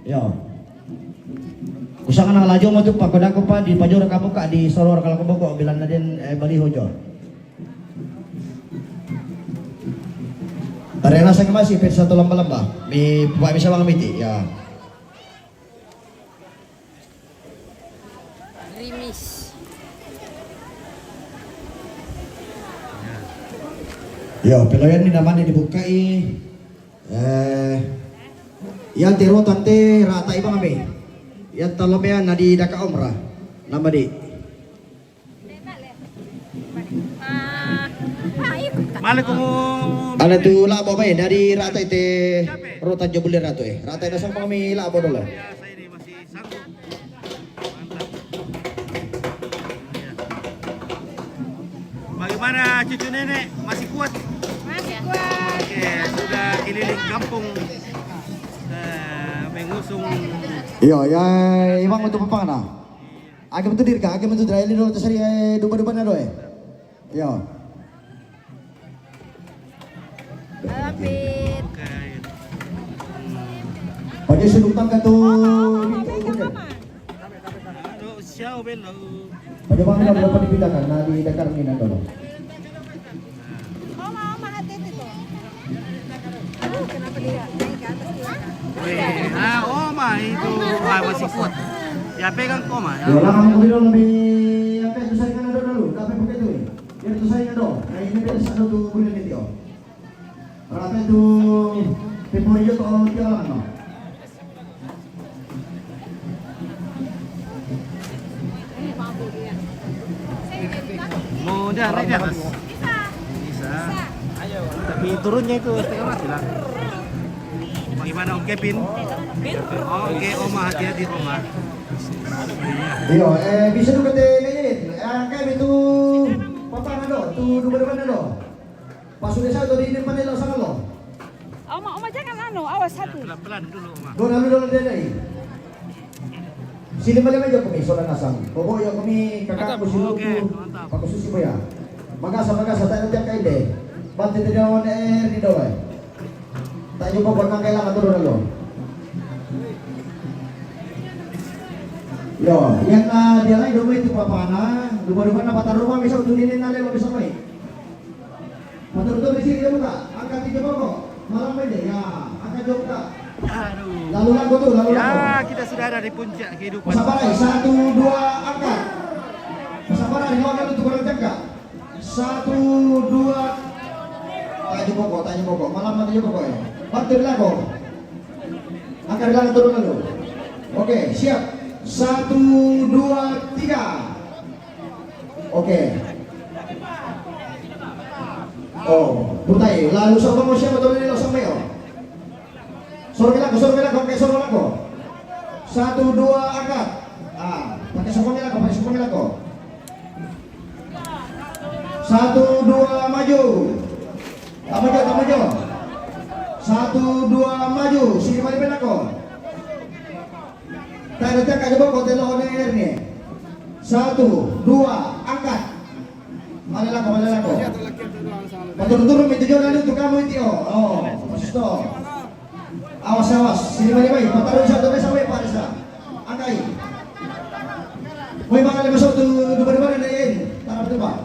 Yo. Usaha na lajo mo tu pakodako pa di pajora kamu ka di soror kalau keboko bilang nadin eh, baliho jo. Tare rasa kemasi pet satu lamba-lamba. Mi buat bisa bang miti ya. Grimis. Yo, peloyan ni namanya dibukai. Eh, yang tero tante rata ibang kami. Yang talomea nadi daka omra. Nama di? Ah, ah, iya. Mali ko mo. Ada tu labo mai dari rata ite rota jobule ratu eh. Rata ina sang kami labo dolo. Saya ini masih sanggup. Mantap. Ya. Bagaimana cucu nenek? Masih kuat? Masih kuat. Oke, sudah keliling kampung eh, mengusung. Iyo, ya imang untuk pepang na. Age betul diri ka, age betul diri dulu tu sari eh duba-duba na do eh. Iyo. Lapit. Oke. Pagi sudut tangga tu. Aduh, siau belo. Pagi bang na dapat dipindahkan, na di dakar ni na dolo. Oma, oma, hati itu. Aduh, kenapa dia naik ke atas dia? Weh, ah, oma itu ah, masih kuat. Ya pegang koma ya. Yo lang ang kulo lebih apa itu saya kan ada dulu, tapi pakai tu. Dia tu saya do. Nah ini beda satu tu bulan ni tio. Rata tu temporio tu orang tio lang no. Mau dia naik di atas. Bisa. Tapi turunnya itu setengah mati lah. Bagaimana Om Kevin? Oke, Oma hati-hati Oma. Iyo, eh, bisa juga teh nein. Eh, kayak itu papa nado, tu dua depan nado. Pas sudah satu di depan lo sana lo. Oma, oma jangan anu, awas satu. Pelan-pelan dulu Oma. Dua lalu dulu dia dari. Sini balik aja kami, saudara nasang. Bobo ya kami kakak ku si Oke, Luku, mantap. Pak Susi Boya. Magasa, magasa, tak ada tiap kain deh. Bantu tidak on air di doa. Tak jumpa pernah kayak lama turun lo. Yo, yang ah, dia lain dulu itu papana, dua-dua na patar rumah bisa tuh ini nale lo bisa main. Betul-betul di sini dia buka, angkat tiga pokok, malam aja ya, angkat juga. Aduh. Lalu lagu tuh, lalu lagu. Ya, kita sudah ada di puncak kehidupan. Sabar, satu, dua, angkat. Sabar, di luar dulu tuh kurang jaga. Satu, dua. Tanya pokok, tanya pokok, malam nanti juga pokok ya. Bantu lagu. Angkat di lagu turun dulu. Oke, siap. Satu, dua, tiga. Oke. Oh, putai. Lalu sama mau siapa tuh ini lo sampai oh. Soro bilang, soro bilang, oke, soro bilang. Satu, dua, angkat. Ah, pakai sokong bilang, pakai sokong bilang. Satu, dua, maju. Tambah jauh, tambah jauh. Satu, dua, maju. Sini balik penako. Tak ada tak ada bokok telo on air ni. Satu, dua, angkat. Mana lako, mana lako. Paturun-turun itu jauh lalu tu kamu itu. Oh, oh, stop. Awas, awas. Sini balik baik. Patarun satu desa baik Pak Desa. Angkai. Kau ibarat lima satu dua dua dua dari ini. Tanah berdepan.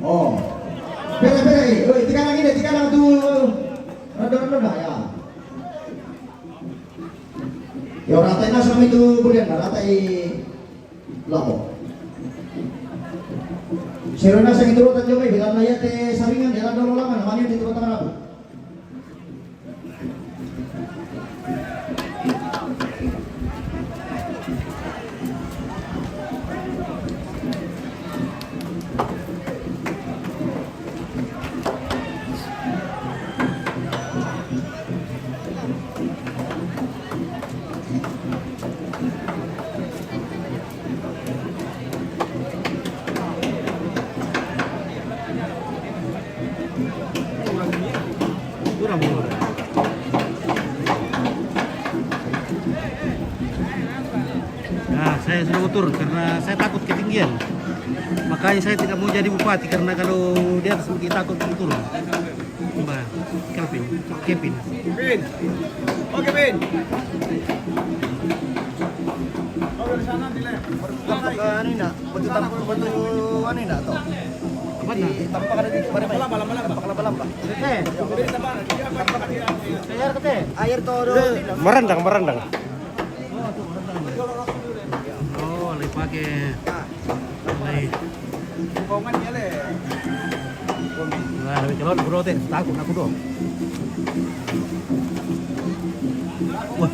Oh. Beda beda eh. Oi, tiga lagi deh, tiga lagi tu. Rada-rada dah ya. Yo, ratai na sa mi tu bulian na, ratai lako. Sero na sa ituro tanjo mai, bilang na yate saringan, jalan dolo lama, namanya di turo tangarabu. Karena saya takut ketinggian. Makanya saya tidak mau jadi bupati karena kalau di atas mungkin takut turun. Mbak Kelvin, Kevin. Pin. Oke, Pin. Oke, di sana di left. Tampak ke anu ini, batu tampak, batu anu ini, toh? Apa, nah? Tampak ada di mana, Pak? Lama-lama, lama-lama. Tampak lama-lama. Eh. Air ke teh. Air toh, do. Merendang, merendang. Oh, lagi pakai. Lagi. Wah, lebih kelon bro teh, takut aku dong. Wah,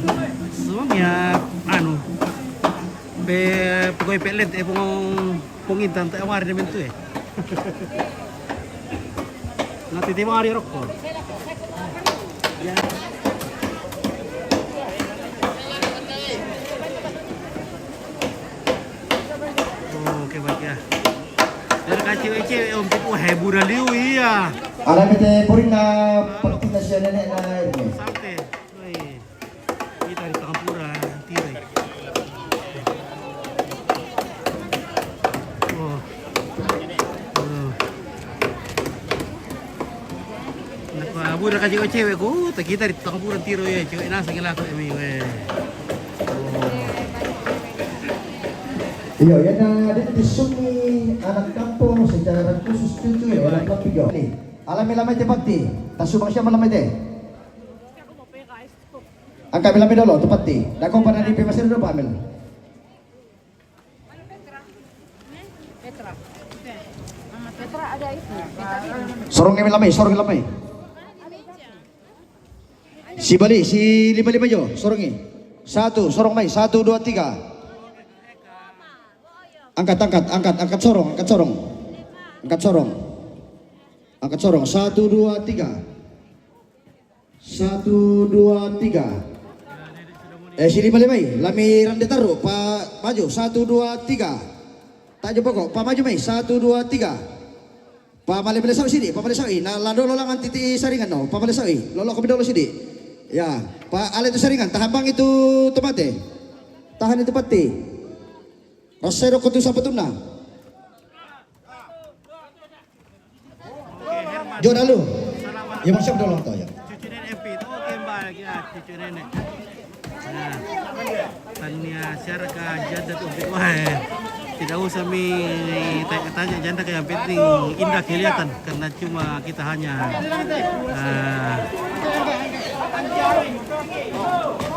semuanya anu. Be pegawai pelet eh pengong pengin tante awar dia mentu eh. Nanti tiba hari rokok. Oh, oke, baik ya. Dari kacil-kacil om wah hebu dah liu iya. Ala kita puring na pertinda sia nenek na ini. Sante. Wih. Kita di Tangapura, tira. Oh. Oh. Nak abu dah kasih cewek ku, tak kita di Tangapura tira ya, cewek nasa gila aku emi we. Oh. Iya, ya na di sumi anak kampung secara khusus cucu ya, anak lebih yo. Alami lamai te pati, tasubang siapa lamai te? Angkat bilang dulu, tepat ti. Dah kau pernah di P M S dulu, Pak Amil. Petra. Petra ada itu. Sorong kami lamai, sorong kami lamai. Si balik, si lima-lima jo, sorongi. Satu, sorong mai, satu, dua, tiga. Angkat, angkat, angkat, angkat sorong, angkat sorong. Angkat sorong. Angkat sorong, satu, dua, tiga. Satu, dua, tiga. Eh, sini balik mai. Lami rande taru. Pa maju. Satu, dua, tiga. Tajo pokok. Pa maju mai. Satu, dua, tiga. Pa male male sau sini. Pa male sau i. Na la dolo langan titi saringan no. Pa male sau i. Lolo kami dolo sini. Ya. Pa ale tu saringan. Tahan bang itu tomate. Tahan itu pati. Rasa rokok tu sapa tu na. Jo dalu. Ya, masuk dalam tu ya. Cucu nenek Pit. Oke, Mbak. Ya, cucu nenek. Nah, tania siara ka janda tu. Wah, eh. Tidak usah mi tanya-tanya janda, yang penting indah kelihatan karena cuma kita hanya, eh,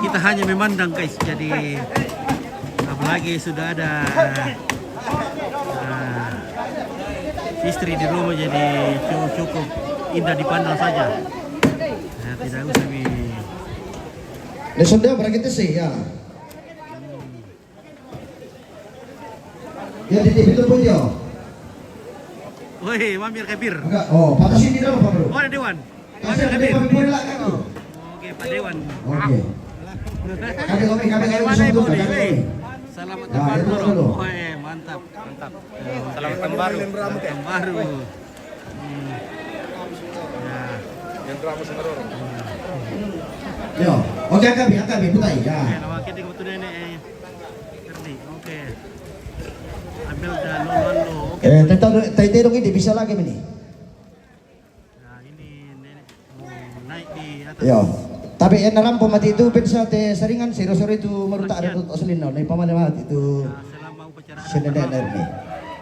kita hanya memandang, guys. Jadi apalagi sudah ada, eh, istri di rumah, jadi cu- cukup indah dipandang saja. Ya, tidak usah mi. Dia sudah berarti sih ya. Ya, di, di, itu pun dia. Woi, Mamir Kabir. Enggak. Oh, patah sini dulu, Pak Bro. Oh, ada Dewan. Kasih Mamir ada Kabir. Pak Bro lah, kan? Oke, Pak Dewan. Oke. Kami, kami, kami, kami, bagaimana, Ibu, kami, nih? Kami. Selamat. Ya, tahun baru. Dulu. Woi, mantap, mantap. Selamat tahun baru. Tahun baru. Hmm. Ya. Yang drama sama orang. Yo, oke, angkat, angkat, putai. Ya. Oke, nama kita waktu nenek, eh. Oke. Ambil dan lo, lo. Oke. Eh, tetap, tetap dong ini bisa lagi ini. Nah, ini nenek mau naik di atas. Yo. Tapi yang narampo mati itu pensa te saringan siro sore itu merutak ada tuh selino. Nih pamane mati itu. Nah, selama upacara adat. Sini nenek nih.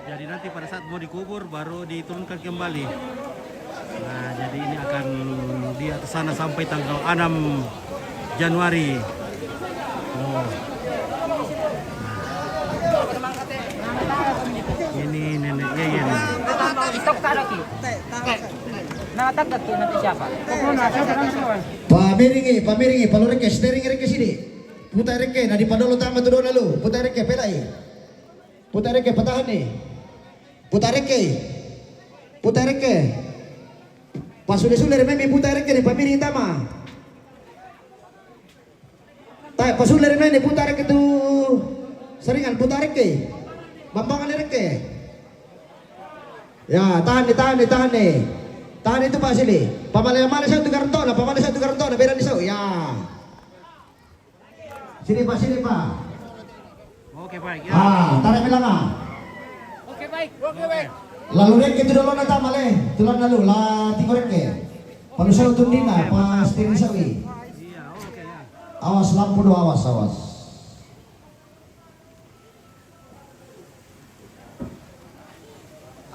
Jadi nanti pada saat mau dikubur baru diturunkan kembali. Nah, jadi ini akan di atas sana sampai tanggal enam Januari. Oh. Ini nenek Yeyen. Itok tak lagi. Nah, tak lagi nanti siapa? Pamiringi, pamiringi, palo reke, steering reke sini. Puta reke, na di padolo tama tu dona lu. Puta reke, pelai. Puta reke, patahan ni. Puta reke. Puta reke. Pasule-sule rememi puta reke ni pamiringi tama. Tai, pasule remeni puta reke tu saringan, puta reke. Bambangan reke. Ya, tahan ni, tahan ni, tahan ni. Tahan itu, Pak, sini. Pamale-male satu garantona, pamale satu garantona, beda ni sau. Ya. Sini, Pak, sini, Pak. Oke. Ah, tarik bilang ah. Lalu rek itu dulu na tama le, tulan lalu la tingko rek ke. Palu sa utun dina, pas tiri sawi. Awas lampu do, awas, awas.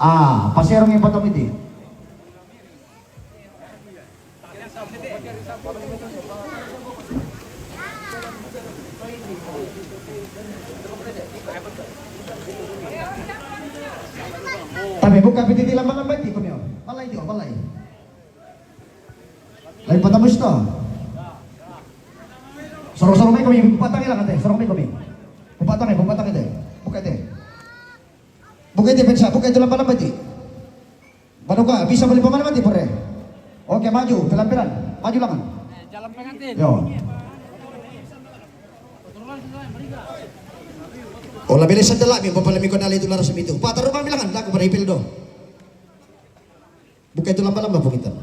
Ah, pasirong yang potong itu. Tapi buka piti di lama-lama itu, kami. Balai itu, balai. Lain patah musto. Sorong-sorong mai kami, patang ilang ate, sorong mai kami. Patang eh, patang ate. Buka ate. Buka ate, pensa, buka itu lama-lama itu. Baru ka, bisa beli pemain mati pore. Oke, maju, pelan-pelan. Maju langan. Jalan pengantin. Yo. Ola bele sa dala mi, bapa lemi ko dala itu laras mi itu. Patar rumah bilangan, laku pada ipil do. Buka itu lamba-lamba po kita.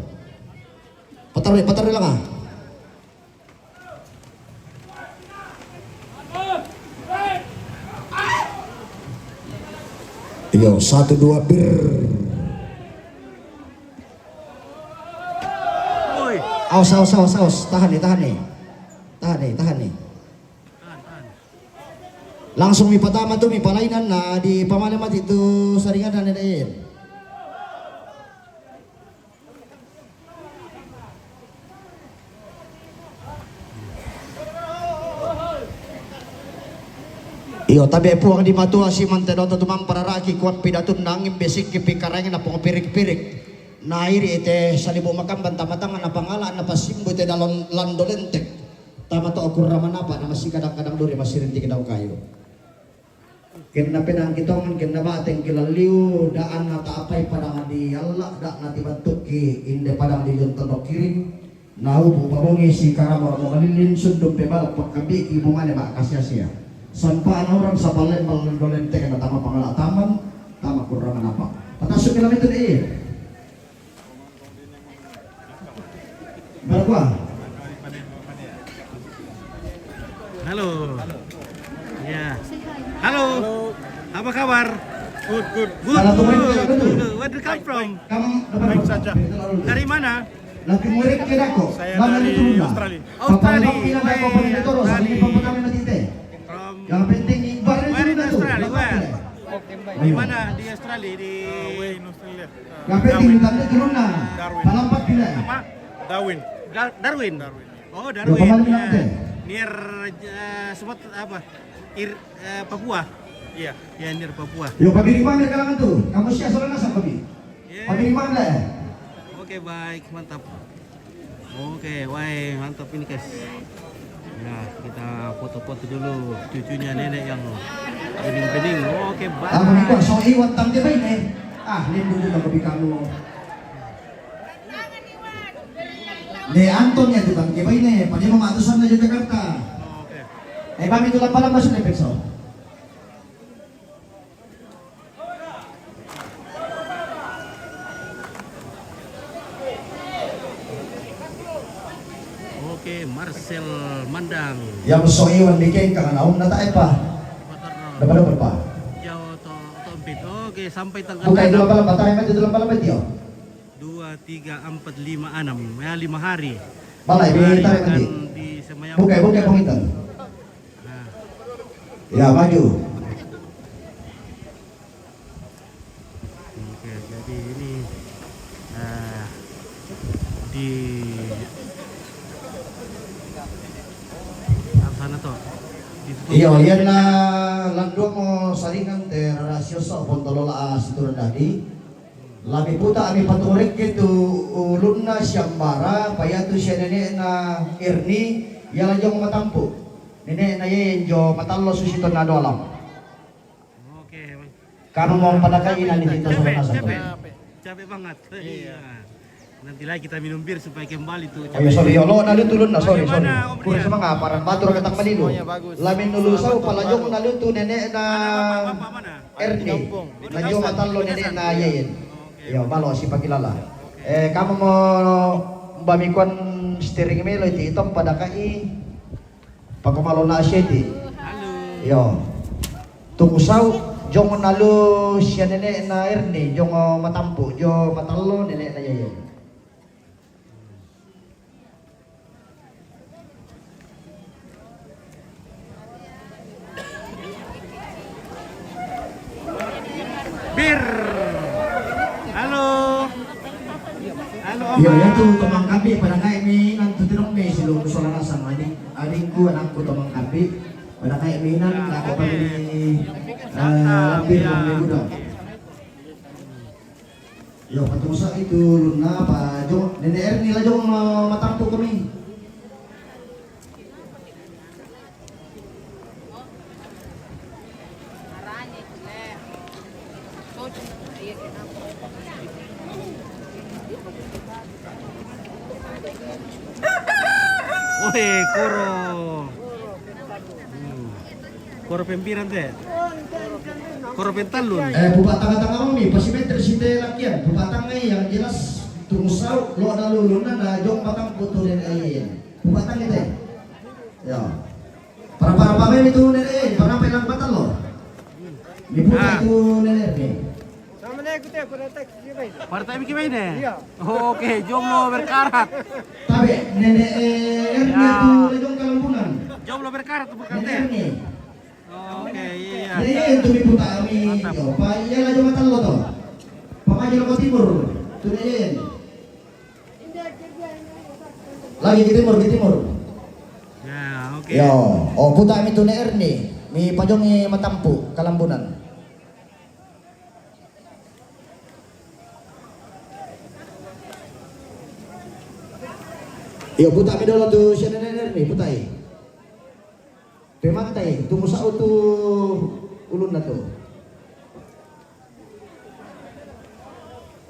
Patar, patar langa. Iyo, satu dua bir. Awas, awas, awas, awas. Tahan nih, tahan nih. Tahan nih, tahan nih. Langsung mi patama tu mi palainan na di pamane mati tu saringan na nene. Iyo, tabe puang di matua si mante doto tumang pararaki kuat pidatun nangin besik ki pikareng na pong pirik-pirik. Na iri ite salibu makam banta matang na pangala na pasimbu ite dalon lando lentek. Tama to okur ramanapa na masih kadang-kadang duri masih rintik daun kayu. Kenna pedang kitongan, kenna bateng kilaliu, daan na taapai padang di Allah, da na tibantuk ki inde padang di jonton dokiring, na upu pabongi si karamo ramo malilin, sundum pebalak pakkabi ki bungane ba kasia-sia. Sampa na orang sapalen malendo lenteng na tama pangala taman, tama kurang apa. Patasuk kilam itu deh. Berapa? Halo. Ya. Halo. Apa kabar? Good, good. Good, good, good, good. Where do you come from? Baik saja. Dari mana? Saya dari Australia. Australia. Where? From where in Australia? Where? Di mana? Di Australia? Di Darwin. Apa? Darwin. Darwin. Oh, Darwin. Ya. Near, eh, spot apa? Ir-, eh, Papua. Iya. Ya, near Papua. Yo, pabiri mana kalangan tu? Kamu siap soalnya sama kami. Iya. Pabiri mana? Oke, baik, mantap. Oke, wah, mantap ini, guys. Ya, kita foto-foto dulu cucunya nenek yang bening-bening. Oke, bye. Apa ni, Pak? So, iwan tangke baik ni. Ah, ni dulu dah kopi kamu. Ni Anton ya, tu tangke baik ni. Pada mau matusan aja Jakarta. Oke. Eh, kami tu lama-lama sudah besok. Oke, Marcel Mandang. Yang so iwan di kengkang na om na tae pa. Dapat dapat pa. Jauh to tompit. Oke, sampai tanggal enam. Bukan itu lama-lama, tae mati itu lama-lama dia. Dua, tiga, empat, lima, enam. Ya, lima hari. Balai, di tarik nanti. Bukai, bukai, pengitan. Nah. Ya, maju. Oke, jadi ini, eh, di sana to. Iya, iya na landuang mo saringan te rarasio so pontolola a situran dadi. Lami puta ami paturekke tu ulunna siambara, payatu sia nene'na Erni, ia la jong matampu. Nene'na Yeye njo matallo susi tonna doalam. Oke, Bang. Kamu mau pada kaina ni kita sudah masak. Capek, capek banget. Iya. Nanti lagi kita minum bir supaya kembali tuh. Oh, iya, sorry, ya Allah, nalu tulun na, sorry, sorry. Kurang semangat, paran batur ketak malilu. Lamin nulu sau, palajong nalu tu nene'na Erni. Lajong matallo nene'na Yeyen. Yo, malo si pakilala. Eh, kamu mau mbamikon steering melo iti itom pada kai. Pakamalo na sieti. Halo. Yo. Tu'u sau' jong nalu sia nene'na Erni, jong Matampu', jong Matallo nene'na Yayan. Bir. Halo. Halo, Oma. Iya, iya, tu tomangkabi, pada kai mi inan tu tinong mi si lu sola nasang, ading, adingku, anakku tomangkabi, pada kai mi inan, ya, nako, oke, pali, eh, lampir, ya, minggu dah. Iyo, patusa itu ulunna, apa, jong, Nene Erni la jong, eh, Matampu' kami. Ohe, koro. Hmm. Koro pempiran te. Koro pentallun. Eh, pupatanga-tanga mi, pasimetri site lakian. Pupatanga yang jelas tu'u sau' lo' nalu ulunna na jong Matampu' tu Nene Yayan. Pupatanga te. Ya. Para-para pamai itu Nene, eh, para-para ilang Matallo. Ni puta, ah, itu Nene ni. Sama na ikut ya, pada teks dia, guys. Partai bikin main, eh? Iya. Oke, jomblo berkarat. Tapi Nene, eh, Erni, ya, tu la jong Kalambunan. Jomblo berkarat, bukan, Nene teh? Erni. Oke, iya. Nene Yayan tu mi puta ami. Mantap. Yo, pa iya la jong Matallo to. Pamaji lo ko timur. Tu Nene Yayan. Lagi ke timur, ke timur. Ya, oke. Yo, oh, puta mi tu Nene Erni, mi pajongi Matampu', Kalambunan. Yo, puta mi dolo tu sia Nene Erni, putai. Pemantai, tu'u sau' tu ulunna tu.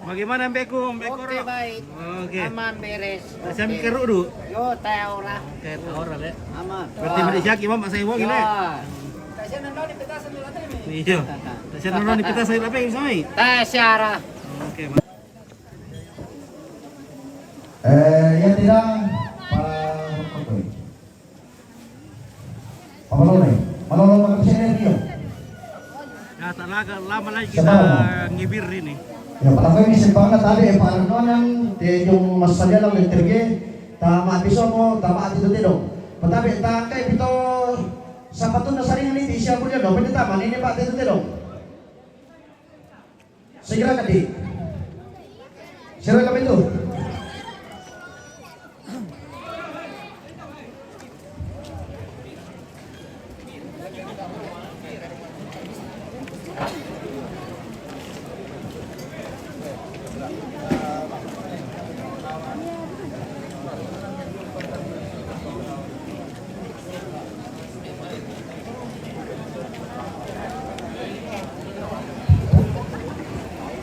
Bagaimana, Mbekku, Mbekku? Oke, Ro? Baik. Oke. Aman, beres. Oke. Siap kerudu? Yo, tau lah. Oke, tau lah, Le. Aman. Berarti, wah, balik jaki, Mama, saya wong, Le. Ya. Iya. Saya nonton di peta saya lapeng, Sami. Tak siara. Oke, Mas. Eh, ya tidak, para, apa itu? Apa lo, Le? Malolo makan sini, dia. Ya, tak laga-, lama lagi kita ngibir ini. Ya, pala ko ini simpang na tadi, eh, pa'anonan, te jong masadia lang lenterge, tama pisomo, tama ati tu tedong. Patabe tangkai pito, sapatun na saringan ini, isi aku dia dong, pwede tama, ini, Pak, te tu tedong. Segera kati. Segera kami tu.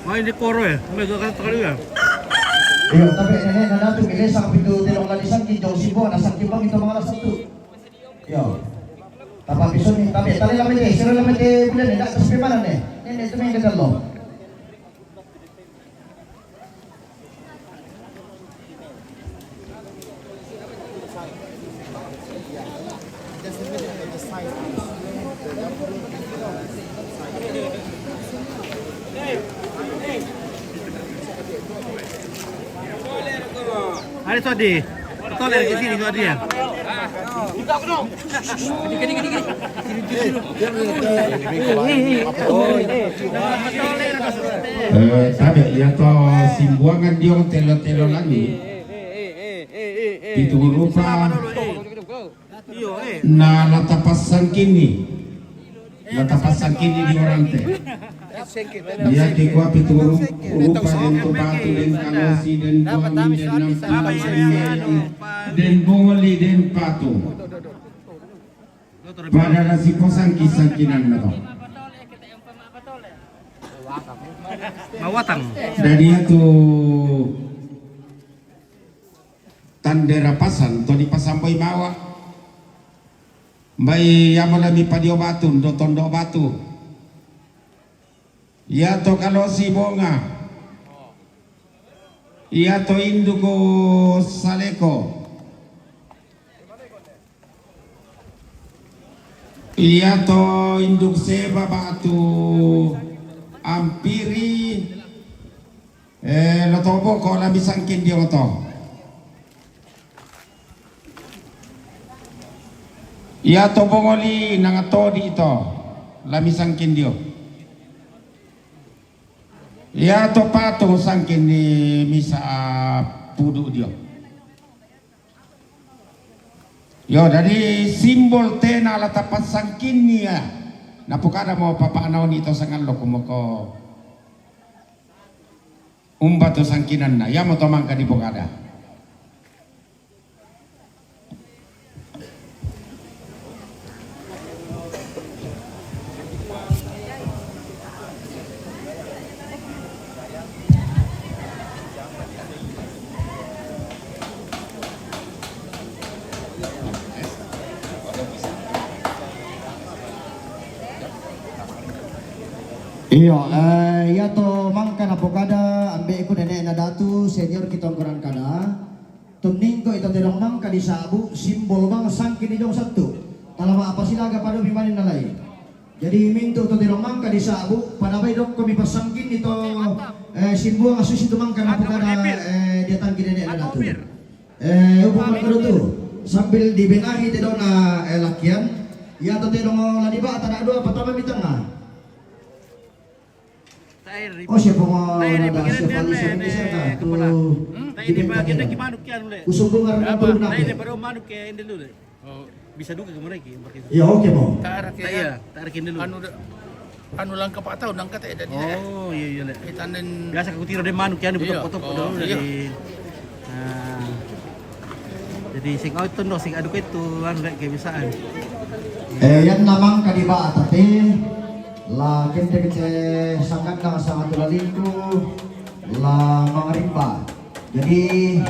Wah, ini koro ya? Mega kali ya? Iyo, tapi nenek nana tu kene sampai tu telong lali sangki jauh si bo, na sangki bang itu mangalas satu. Iyo. Tapa pisau ni, tapi tali lama te, sira lama te, bila ni, nak terus mana ni? Nenek tu main ke dalam. Ada tu, Adi. Betul lagi sini tu, Adi, ya? Eh, tabe, iya to simbuangan dia telo-telo lagi. Itu rupa na la tapassangkini. La tapassangkini di orang te. Iya, di kua pitu rupa den tu batu, den kalosi, den buangin, den nampi, den mayang, den boli, den patu. Pada nasi kosang kisah kinan na to. Mawatang. Dadi iya tu tande rapasan to di pasamboi mawa. Mbai amo lami padio batu, ndo tondo batu. Iya to kalosi bonga. Iya to induku saleko. Iya to induk seba batu ampiri, eh, lo to boko lami sangkin dio to. Iya to bongoli nanga todi to lami sangkin dio. Iya to patung sangkin ni misa pudu dio. Yo, jadi simbol tena la tapasangkinni ya. Napokada mo papa naoni to sangallo kumoko. Umba to sangkinanna, yamo to mangka dipokada. Iyo, eh, iya to mangka napokada ambe'ku nene'na Datu senior kitongkonan kada. Tunningko ito tedong mangka disa'bu simbol bang sangkin ni jong sattu. Talama apa silaga padomi manin nalai. Jadi mintu to tedong mangka disa'bu, panabai dokko mi pasangkin ni to, eh, simbuang asusi tu mangka napokada, eh, dia tangki nene'na Datu. Eh, upo mangka tu sambil dibenahi tedona, eh, lakian. Iya to tedong la diba tana dua patama mi tengah. Oh, siapa mau nada siapa lisa ini saya dah tu. Di bagian daki manuk ya le. Kusung bunga apa? Baru manuk ya ini dulu le. Oh, bisa duka kemarin ki. Ya, oke mau. Tarik ya. Tarik ini dulu. Anu langka pak tahun langka tak ada. Oh, iya iya le. Kita nen biasa aku tiro deh manuk ya anu potong dulu dari. Nah. Jadi sing auto no sing adu itu anu kayak kebiasaan. Eh, yang namang kadiba tadi la kente kente sangat nang sangat lalingku la mangarimba. Jadi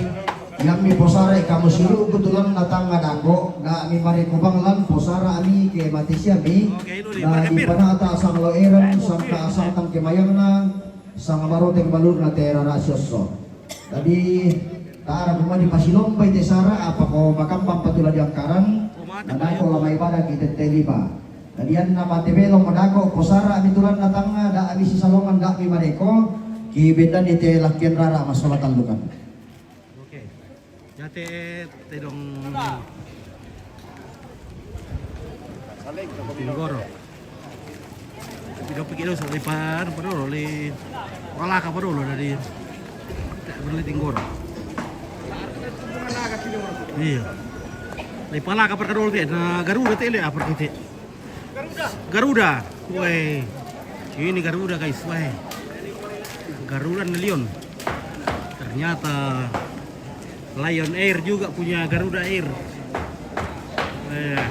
yang mi posare kamu siru kebetulan datang ngadako ndak mi mari kubang lan posara ami ke mati siami. Nah di panata sang lo eren sangka asal tang kemayangna sang baru teng balur na tera rasioso. Jadi tara kuma di pasilombai te sara apa ko makambang patula di angkaran. Nana ko lama ibadah kita teliba. Jadi anna mate belo madako ko sara ami tulan na tanga da ami sisalongan da ami madeko. Ki bedan di te lakian rara masola tallukan. Oke. Jate tedong. Tinggoro. Tidak pikir usah lebar, padahal le palaka padahal dari berli tinggoro. Iya. Le palaka per kadol te na Garuda te le apa kita? Garuda. Weh. Ini Garuda guys, weh. Garuda na Lion. Ternyata Lion Air juga punya Garuda Air. Eh.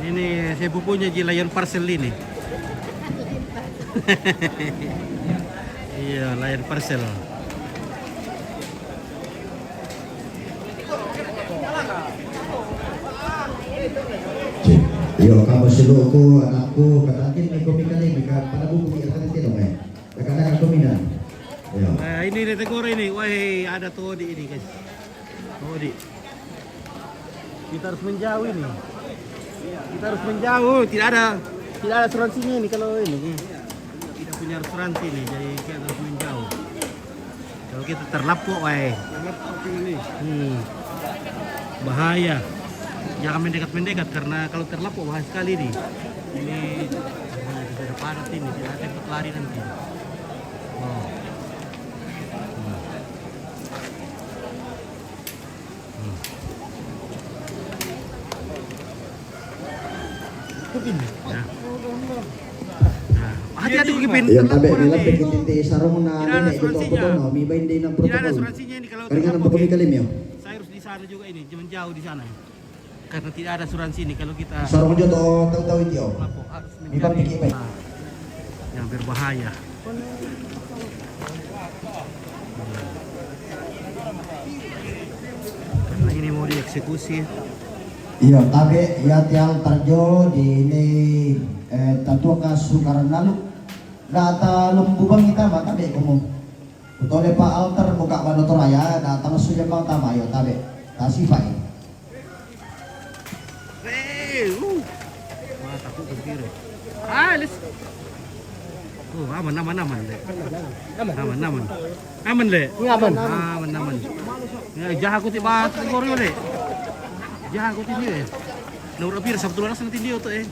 Ini sepupunya ji Lion Parcel ini. Iya, Lion Parcel. Iyo, kamu seluruhku, anakku, katakin ni komi kali ni ka pada buku ni katakin tidak main. Kadang-kadang komi dan. Iyo. Nah, ini di Tegora ini, wah ada todi ini guys. Todi. Kita harus menjauh ini. Kita harus menjauh. Tidak ada, tidak ada asuransinya ini kalau ini. Tidak punya asuransi ini, jadi kita harus menjauh. Kalau kita terlapuk, wae. Hmm. Bahaya. Jangan mendekat-mendekat karena kalau terlapuk bahaya sekali nih. Ini bisa ada padat ini, tidak ada tempat lari nanti. Oh. Hmm. Hmm. Hati-hati, Kipin. Yang tabe bilang begitu di sarung na nenek gitu apa tuh, no? Mi bain di nang protokol. Kali kan apa kami kali, Mio? Saya harus di sana juga ini, jangan jauh di sana. Karena tidak ada asuransi ini kalau kita sarung aja tahu-tahu itu. Yang berbahaya. Karena ini mau dieksekusi. Iyo, tabe, iya tiang tarjo di ini, eh, tatuaka sukaran lalu. Data lembu bang kita mah tabe kumu. Utole pa altar muka bano toraya, data lesu jambang tama, iyo tabe. Tasifai. Eh, uh. Wah, takut ke kiri. Ah, les. Oh, aman, aman, aman, le. Aman, aman. Aman, le. Ini aman. Aman, aman. Ya, jaha kuti bat, kori, le. Jaha kuti ni, eh. Naura bir, sabtu laras nanti dia tu, eh.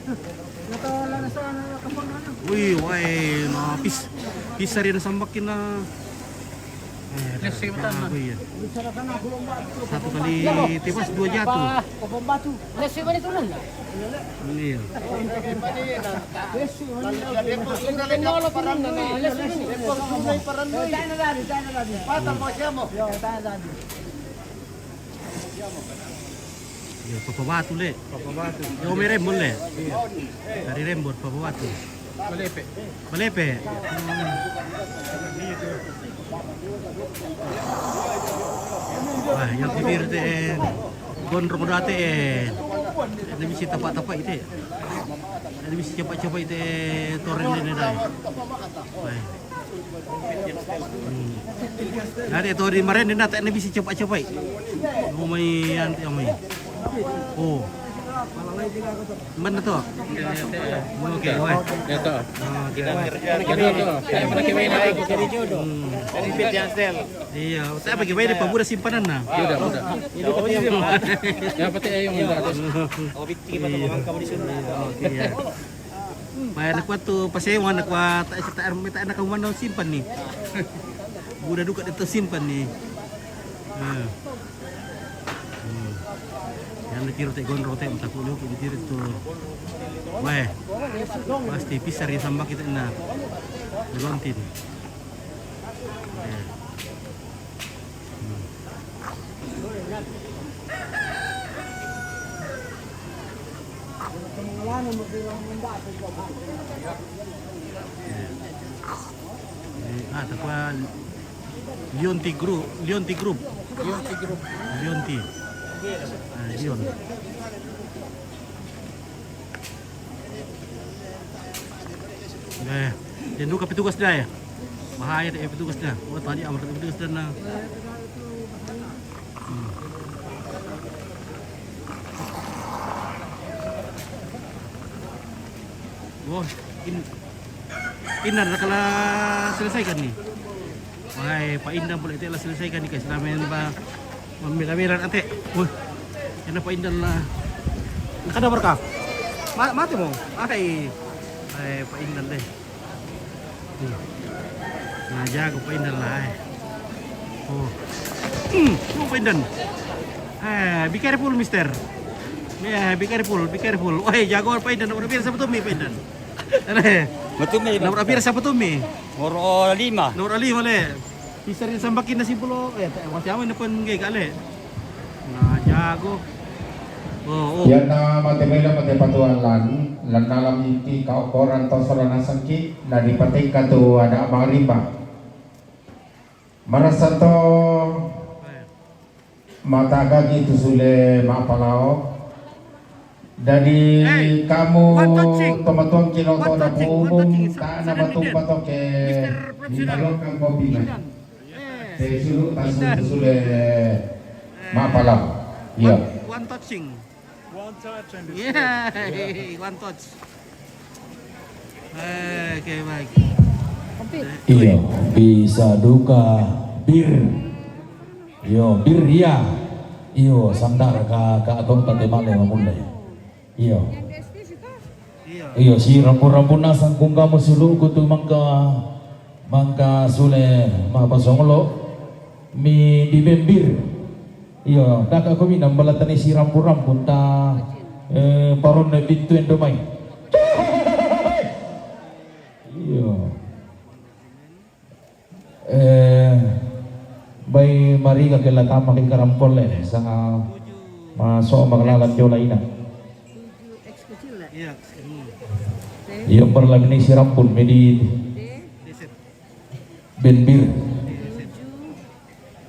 Wih, wah, eh, na pis, pisar yang sambakin na. Eh, Nasi utama. Apa ya? Satu kali tebas, dua jatuh. Nasi mana turun? Iya. Patang macam. Ya, Papa Batu, le. Papa Batu. Yo, merem, le. Dari Rembon, Papa Batu. Balepe. Balepe. Hmm. Wah, yang kebir te, eh, gondrong date, eh. Ini bisa tapak-tapak itu. Ini bisa cepat-cepat itu, eh, toreng ini dah. Wah. Hmm. Ada tu di maren dia tak bisa cepat-cepat. Umai anti umai. Oh. Mana tu? Oke, weh. Ya, tu. Ah, oke, weh. Kita tu. Saya pernah kawin lagi. Hmm. Iya, saya bagi weh di pemuda simpanan nah. Sudah, sudah. Yang penting ayo minta. Iya. Oke, ya. Paya nak kuat tu, pasewa nak kuat, tak, tak, tak, tak nak kamu mana simpan ni. Buda duka dia tu simpan ni. Ha. Hmm. Yang nak kira tak gondrong tak, takut juga dia kira tu. Weh. Pasti pisar yang sambak kita nak. Lontin. Eh. Hmm. Eh, ah, takwa Leonti Group, Leonti Group. Leonti Group. Leonti. Ah, Leon. Eh, dia duka petugas dia ya? Bahaya dia petugas dia. Oh, tadi amar petugas dia nah. Hmm. Oh, in, Indan, kalau selesaikan ni. Wahai, Pak Indan pula itu lah selesaikan ni, guys. Nama yang ba, membela-bela nanti. Wah, kenapa Indan lah? Kada berkah. Ma-, mati mau. Wahai. Wahai, Pak Indan deh. Hmm. Nah, jago Pak Indan lah, eh. Oh. Hmm, oh, Pak Indan. Eh, be careful, mister. Yeah, be careful, be careful. Wahai, jago Pak Indan, udah biasa betul mi, Pak Indan. Betul mi. Udah biasa betul mi. Nomor lima. Nomor lima, le. Bisa disambakin nasi pulo. Eh, tak, masih aman depan gay kali. Nah, jago. Oh, oh. Yan na mate mela mate patuan lan, lan dalam iti kaukoran to sola nasangki, na dipatekka tu ada marimba. Marasa to matagagi tu sule mapalao. Dadi kamu tomatuang kinoto na pumum ta na batumpa to ke minalokang kopi mai. Te sulu tasu sule mapalao. Iya. One, one touching. One touch and it's Yeah, one touch. Eh, oke, baik. Iyo, bisa duka bir. Iyo, bir iya. Iyo, sandar ka, ka atong tate male mamule. Iyo. Iya. Iyo, si rambu-rambu nasang kung kamu suluku tu mangka, mangka sule mapasonglo mi di bembir. Iyo, daka ko mina mbalatani si rambu-rambu ta, eh, paron na bintu endo mai. Iyo. Eh, bai mariga ke latama ke karampole sa maso maglalan jola ina. Iya, hmm. Iyo, perlamini si rampun medi benbir.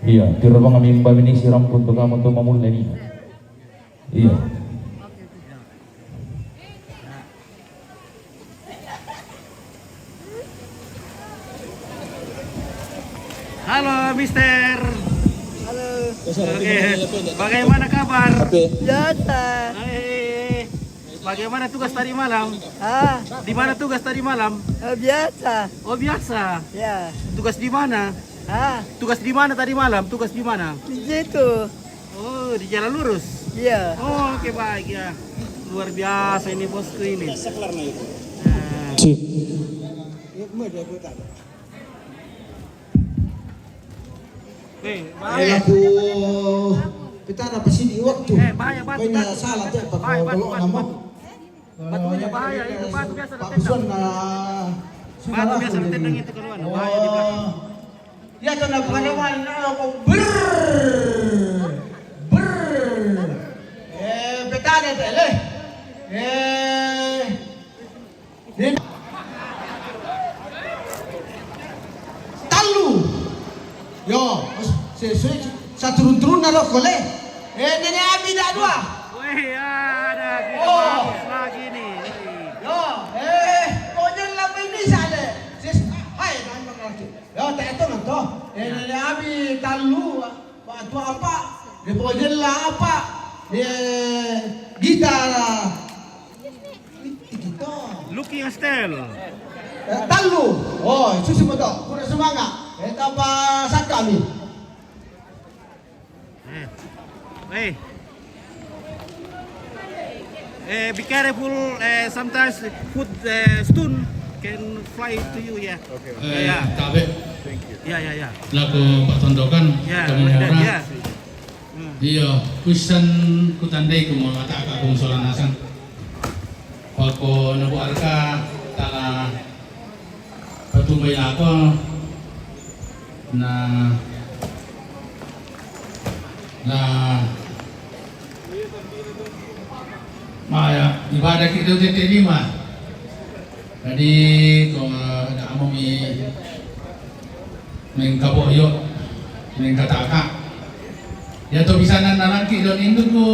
Iya, tiro bang mimba mini si rampun tu kamu tu mamulle ni. Iya. Halo, Mister. Halo. Oke, bagaimana kabar? Biasa. Hai. Bagaimana tugas tadi malam? Ah, Di mana tugas tadi malam? Eh, biasa. Oh, biasa. Ya. Tugas di mana? Ah, Tugas di mana tadi malam? Tugas di mana? Di situ. Oh, di jalan lurus? Iya. Oh, oke, baik ya. Luar biasa ini bosku ini. Nah. Cik. Eh, bahaya. Ela ku petana pasidi waktu. Eh, bahaya, batu, Banyak batu, salah batu, tu, bahaya, batu, batu, nama. Batu, batunya bahaya, itu batu biasa Pak ditendang. Batu biasa ditendang itu keluar, bahaya di belakang. Oh. Ya, tanda pengaduan, oh, brrrr, brrrr. Eh, petana tu, eh. Eh. Tallu. Yo, se, se, sa turun-turun na rokok le. Eh, nenek Abi dah dua. Weh, ada kita Oh. bagus lagi nih. Yo, eh, kau jangan lambai bisa le. Ses, hai, tanya kau lagi. Yo, tak itu nonton. Eh, nenek Abi tallu. Batu apa? Dia bawa jela apa? Dia gitar. Gitar. Looking style. Eh, tallu. Oh, susi betul. Kurang semangat. Eh, tambah sakami. Eh. Eh. Eh, be careful. Eh, sometimes foot, eh, stone can fly to you, yeah. Okay. Eh, yeah. Tabe. Thank you. Yeah, yeah, yeah. Lako patondokan, yeah, kami like that, orang. Yeah. Hmm. Iyo, kuisan kutandai ku mangata ka kung sola nasang. Pako nabuarka tala patumbai lako na, na maya ibadah kita udah terima. Jadi ko da amo mi mengkaboyo, mengkataka. Ya to bisa na nalaki don induk ko.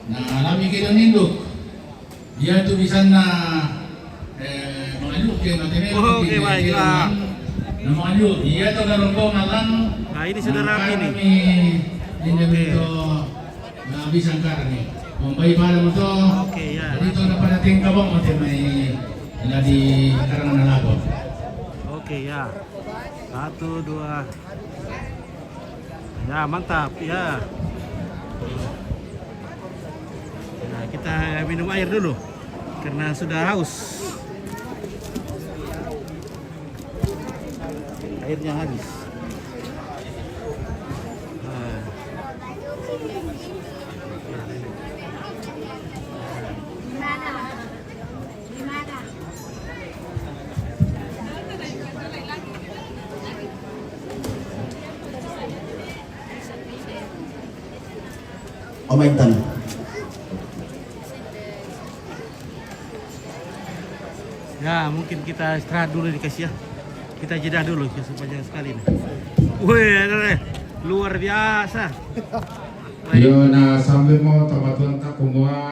Na lami ki don induk. Iya tu bisan na, eh, mangayuh ke mati ni. Oh, oke, baiklah. Na mangayuh, iya tu ka rombongan lang. Nah, ini sudah rapi nih. Kami ini Oke. Betul. Na bisan kami. Mambai pada motor. Oke, ya. Jadi tu na pada tingkah bang mati mai. Jadi sekarang na lapor. Oke, ya. Satu, dua. Ya, mantap, ya. Ya, kita minum air dulu karena sudah haus. Airnya habis. Ah. Omaintan. Ya, mungkin kita istirahat dulu di Kasia. Kita jeda dulu, ya, sepanjang sekali nih. Wih, ada deh. Luar biasa. Baik. Yo, na sambil mau teman-teman tak kumua.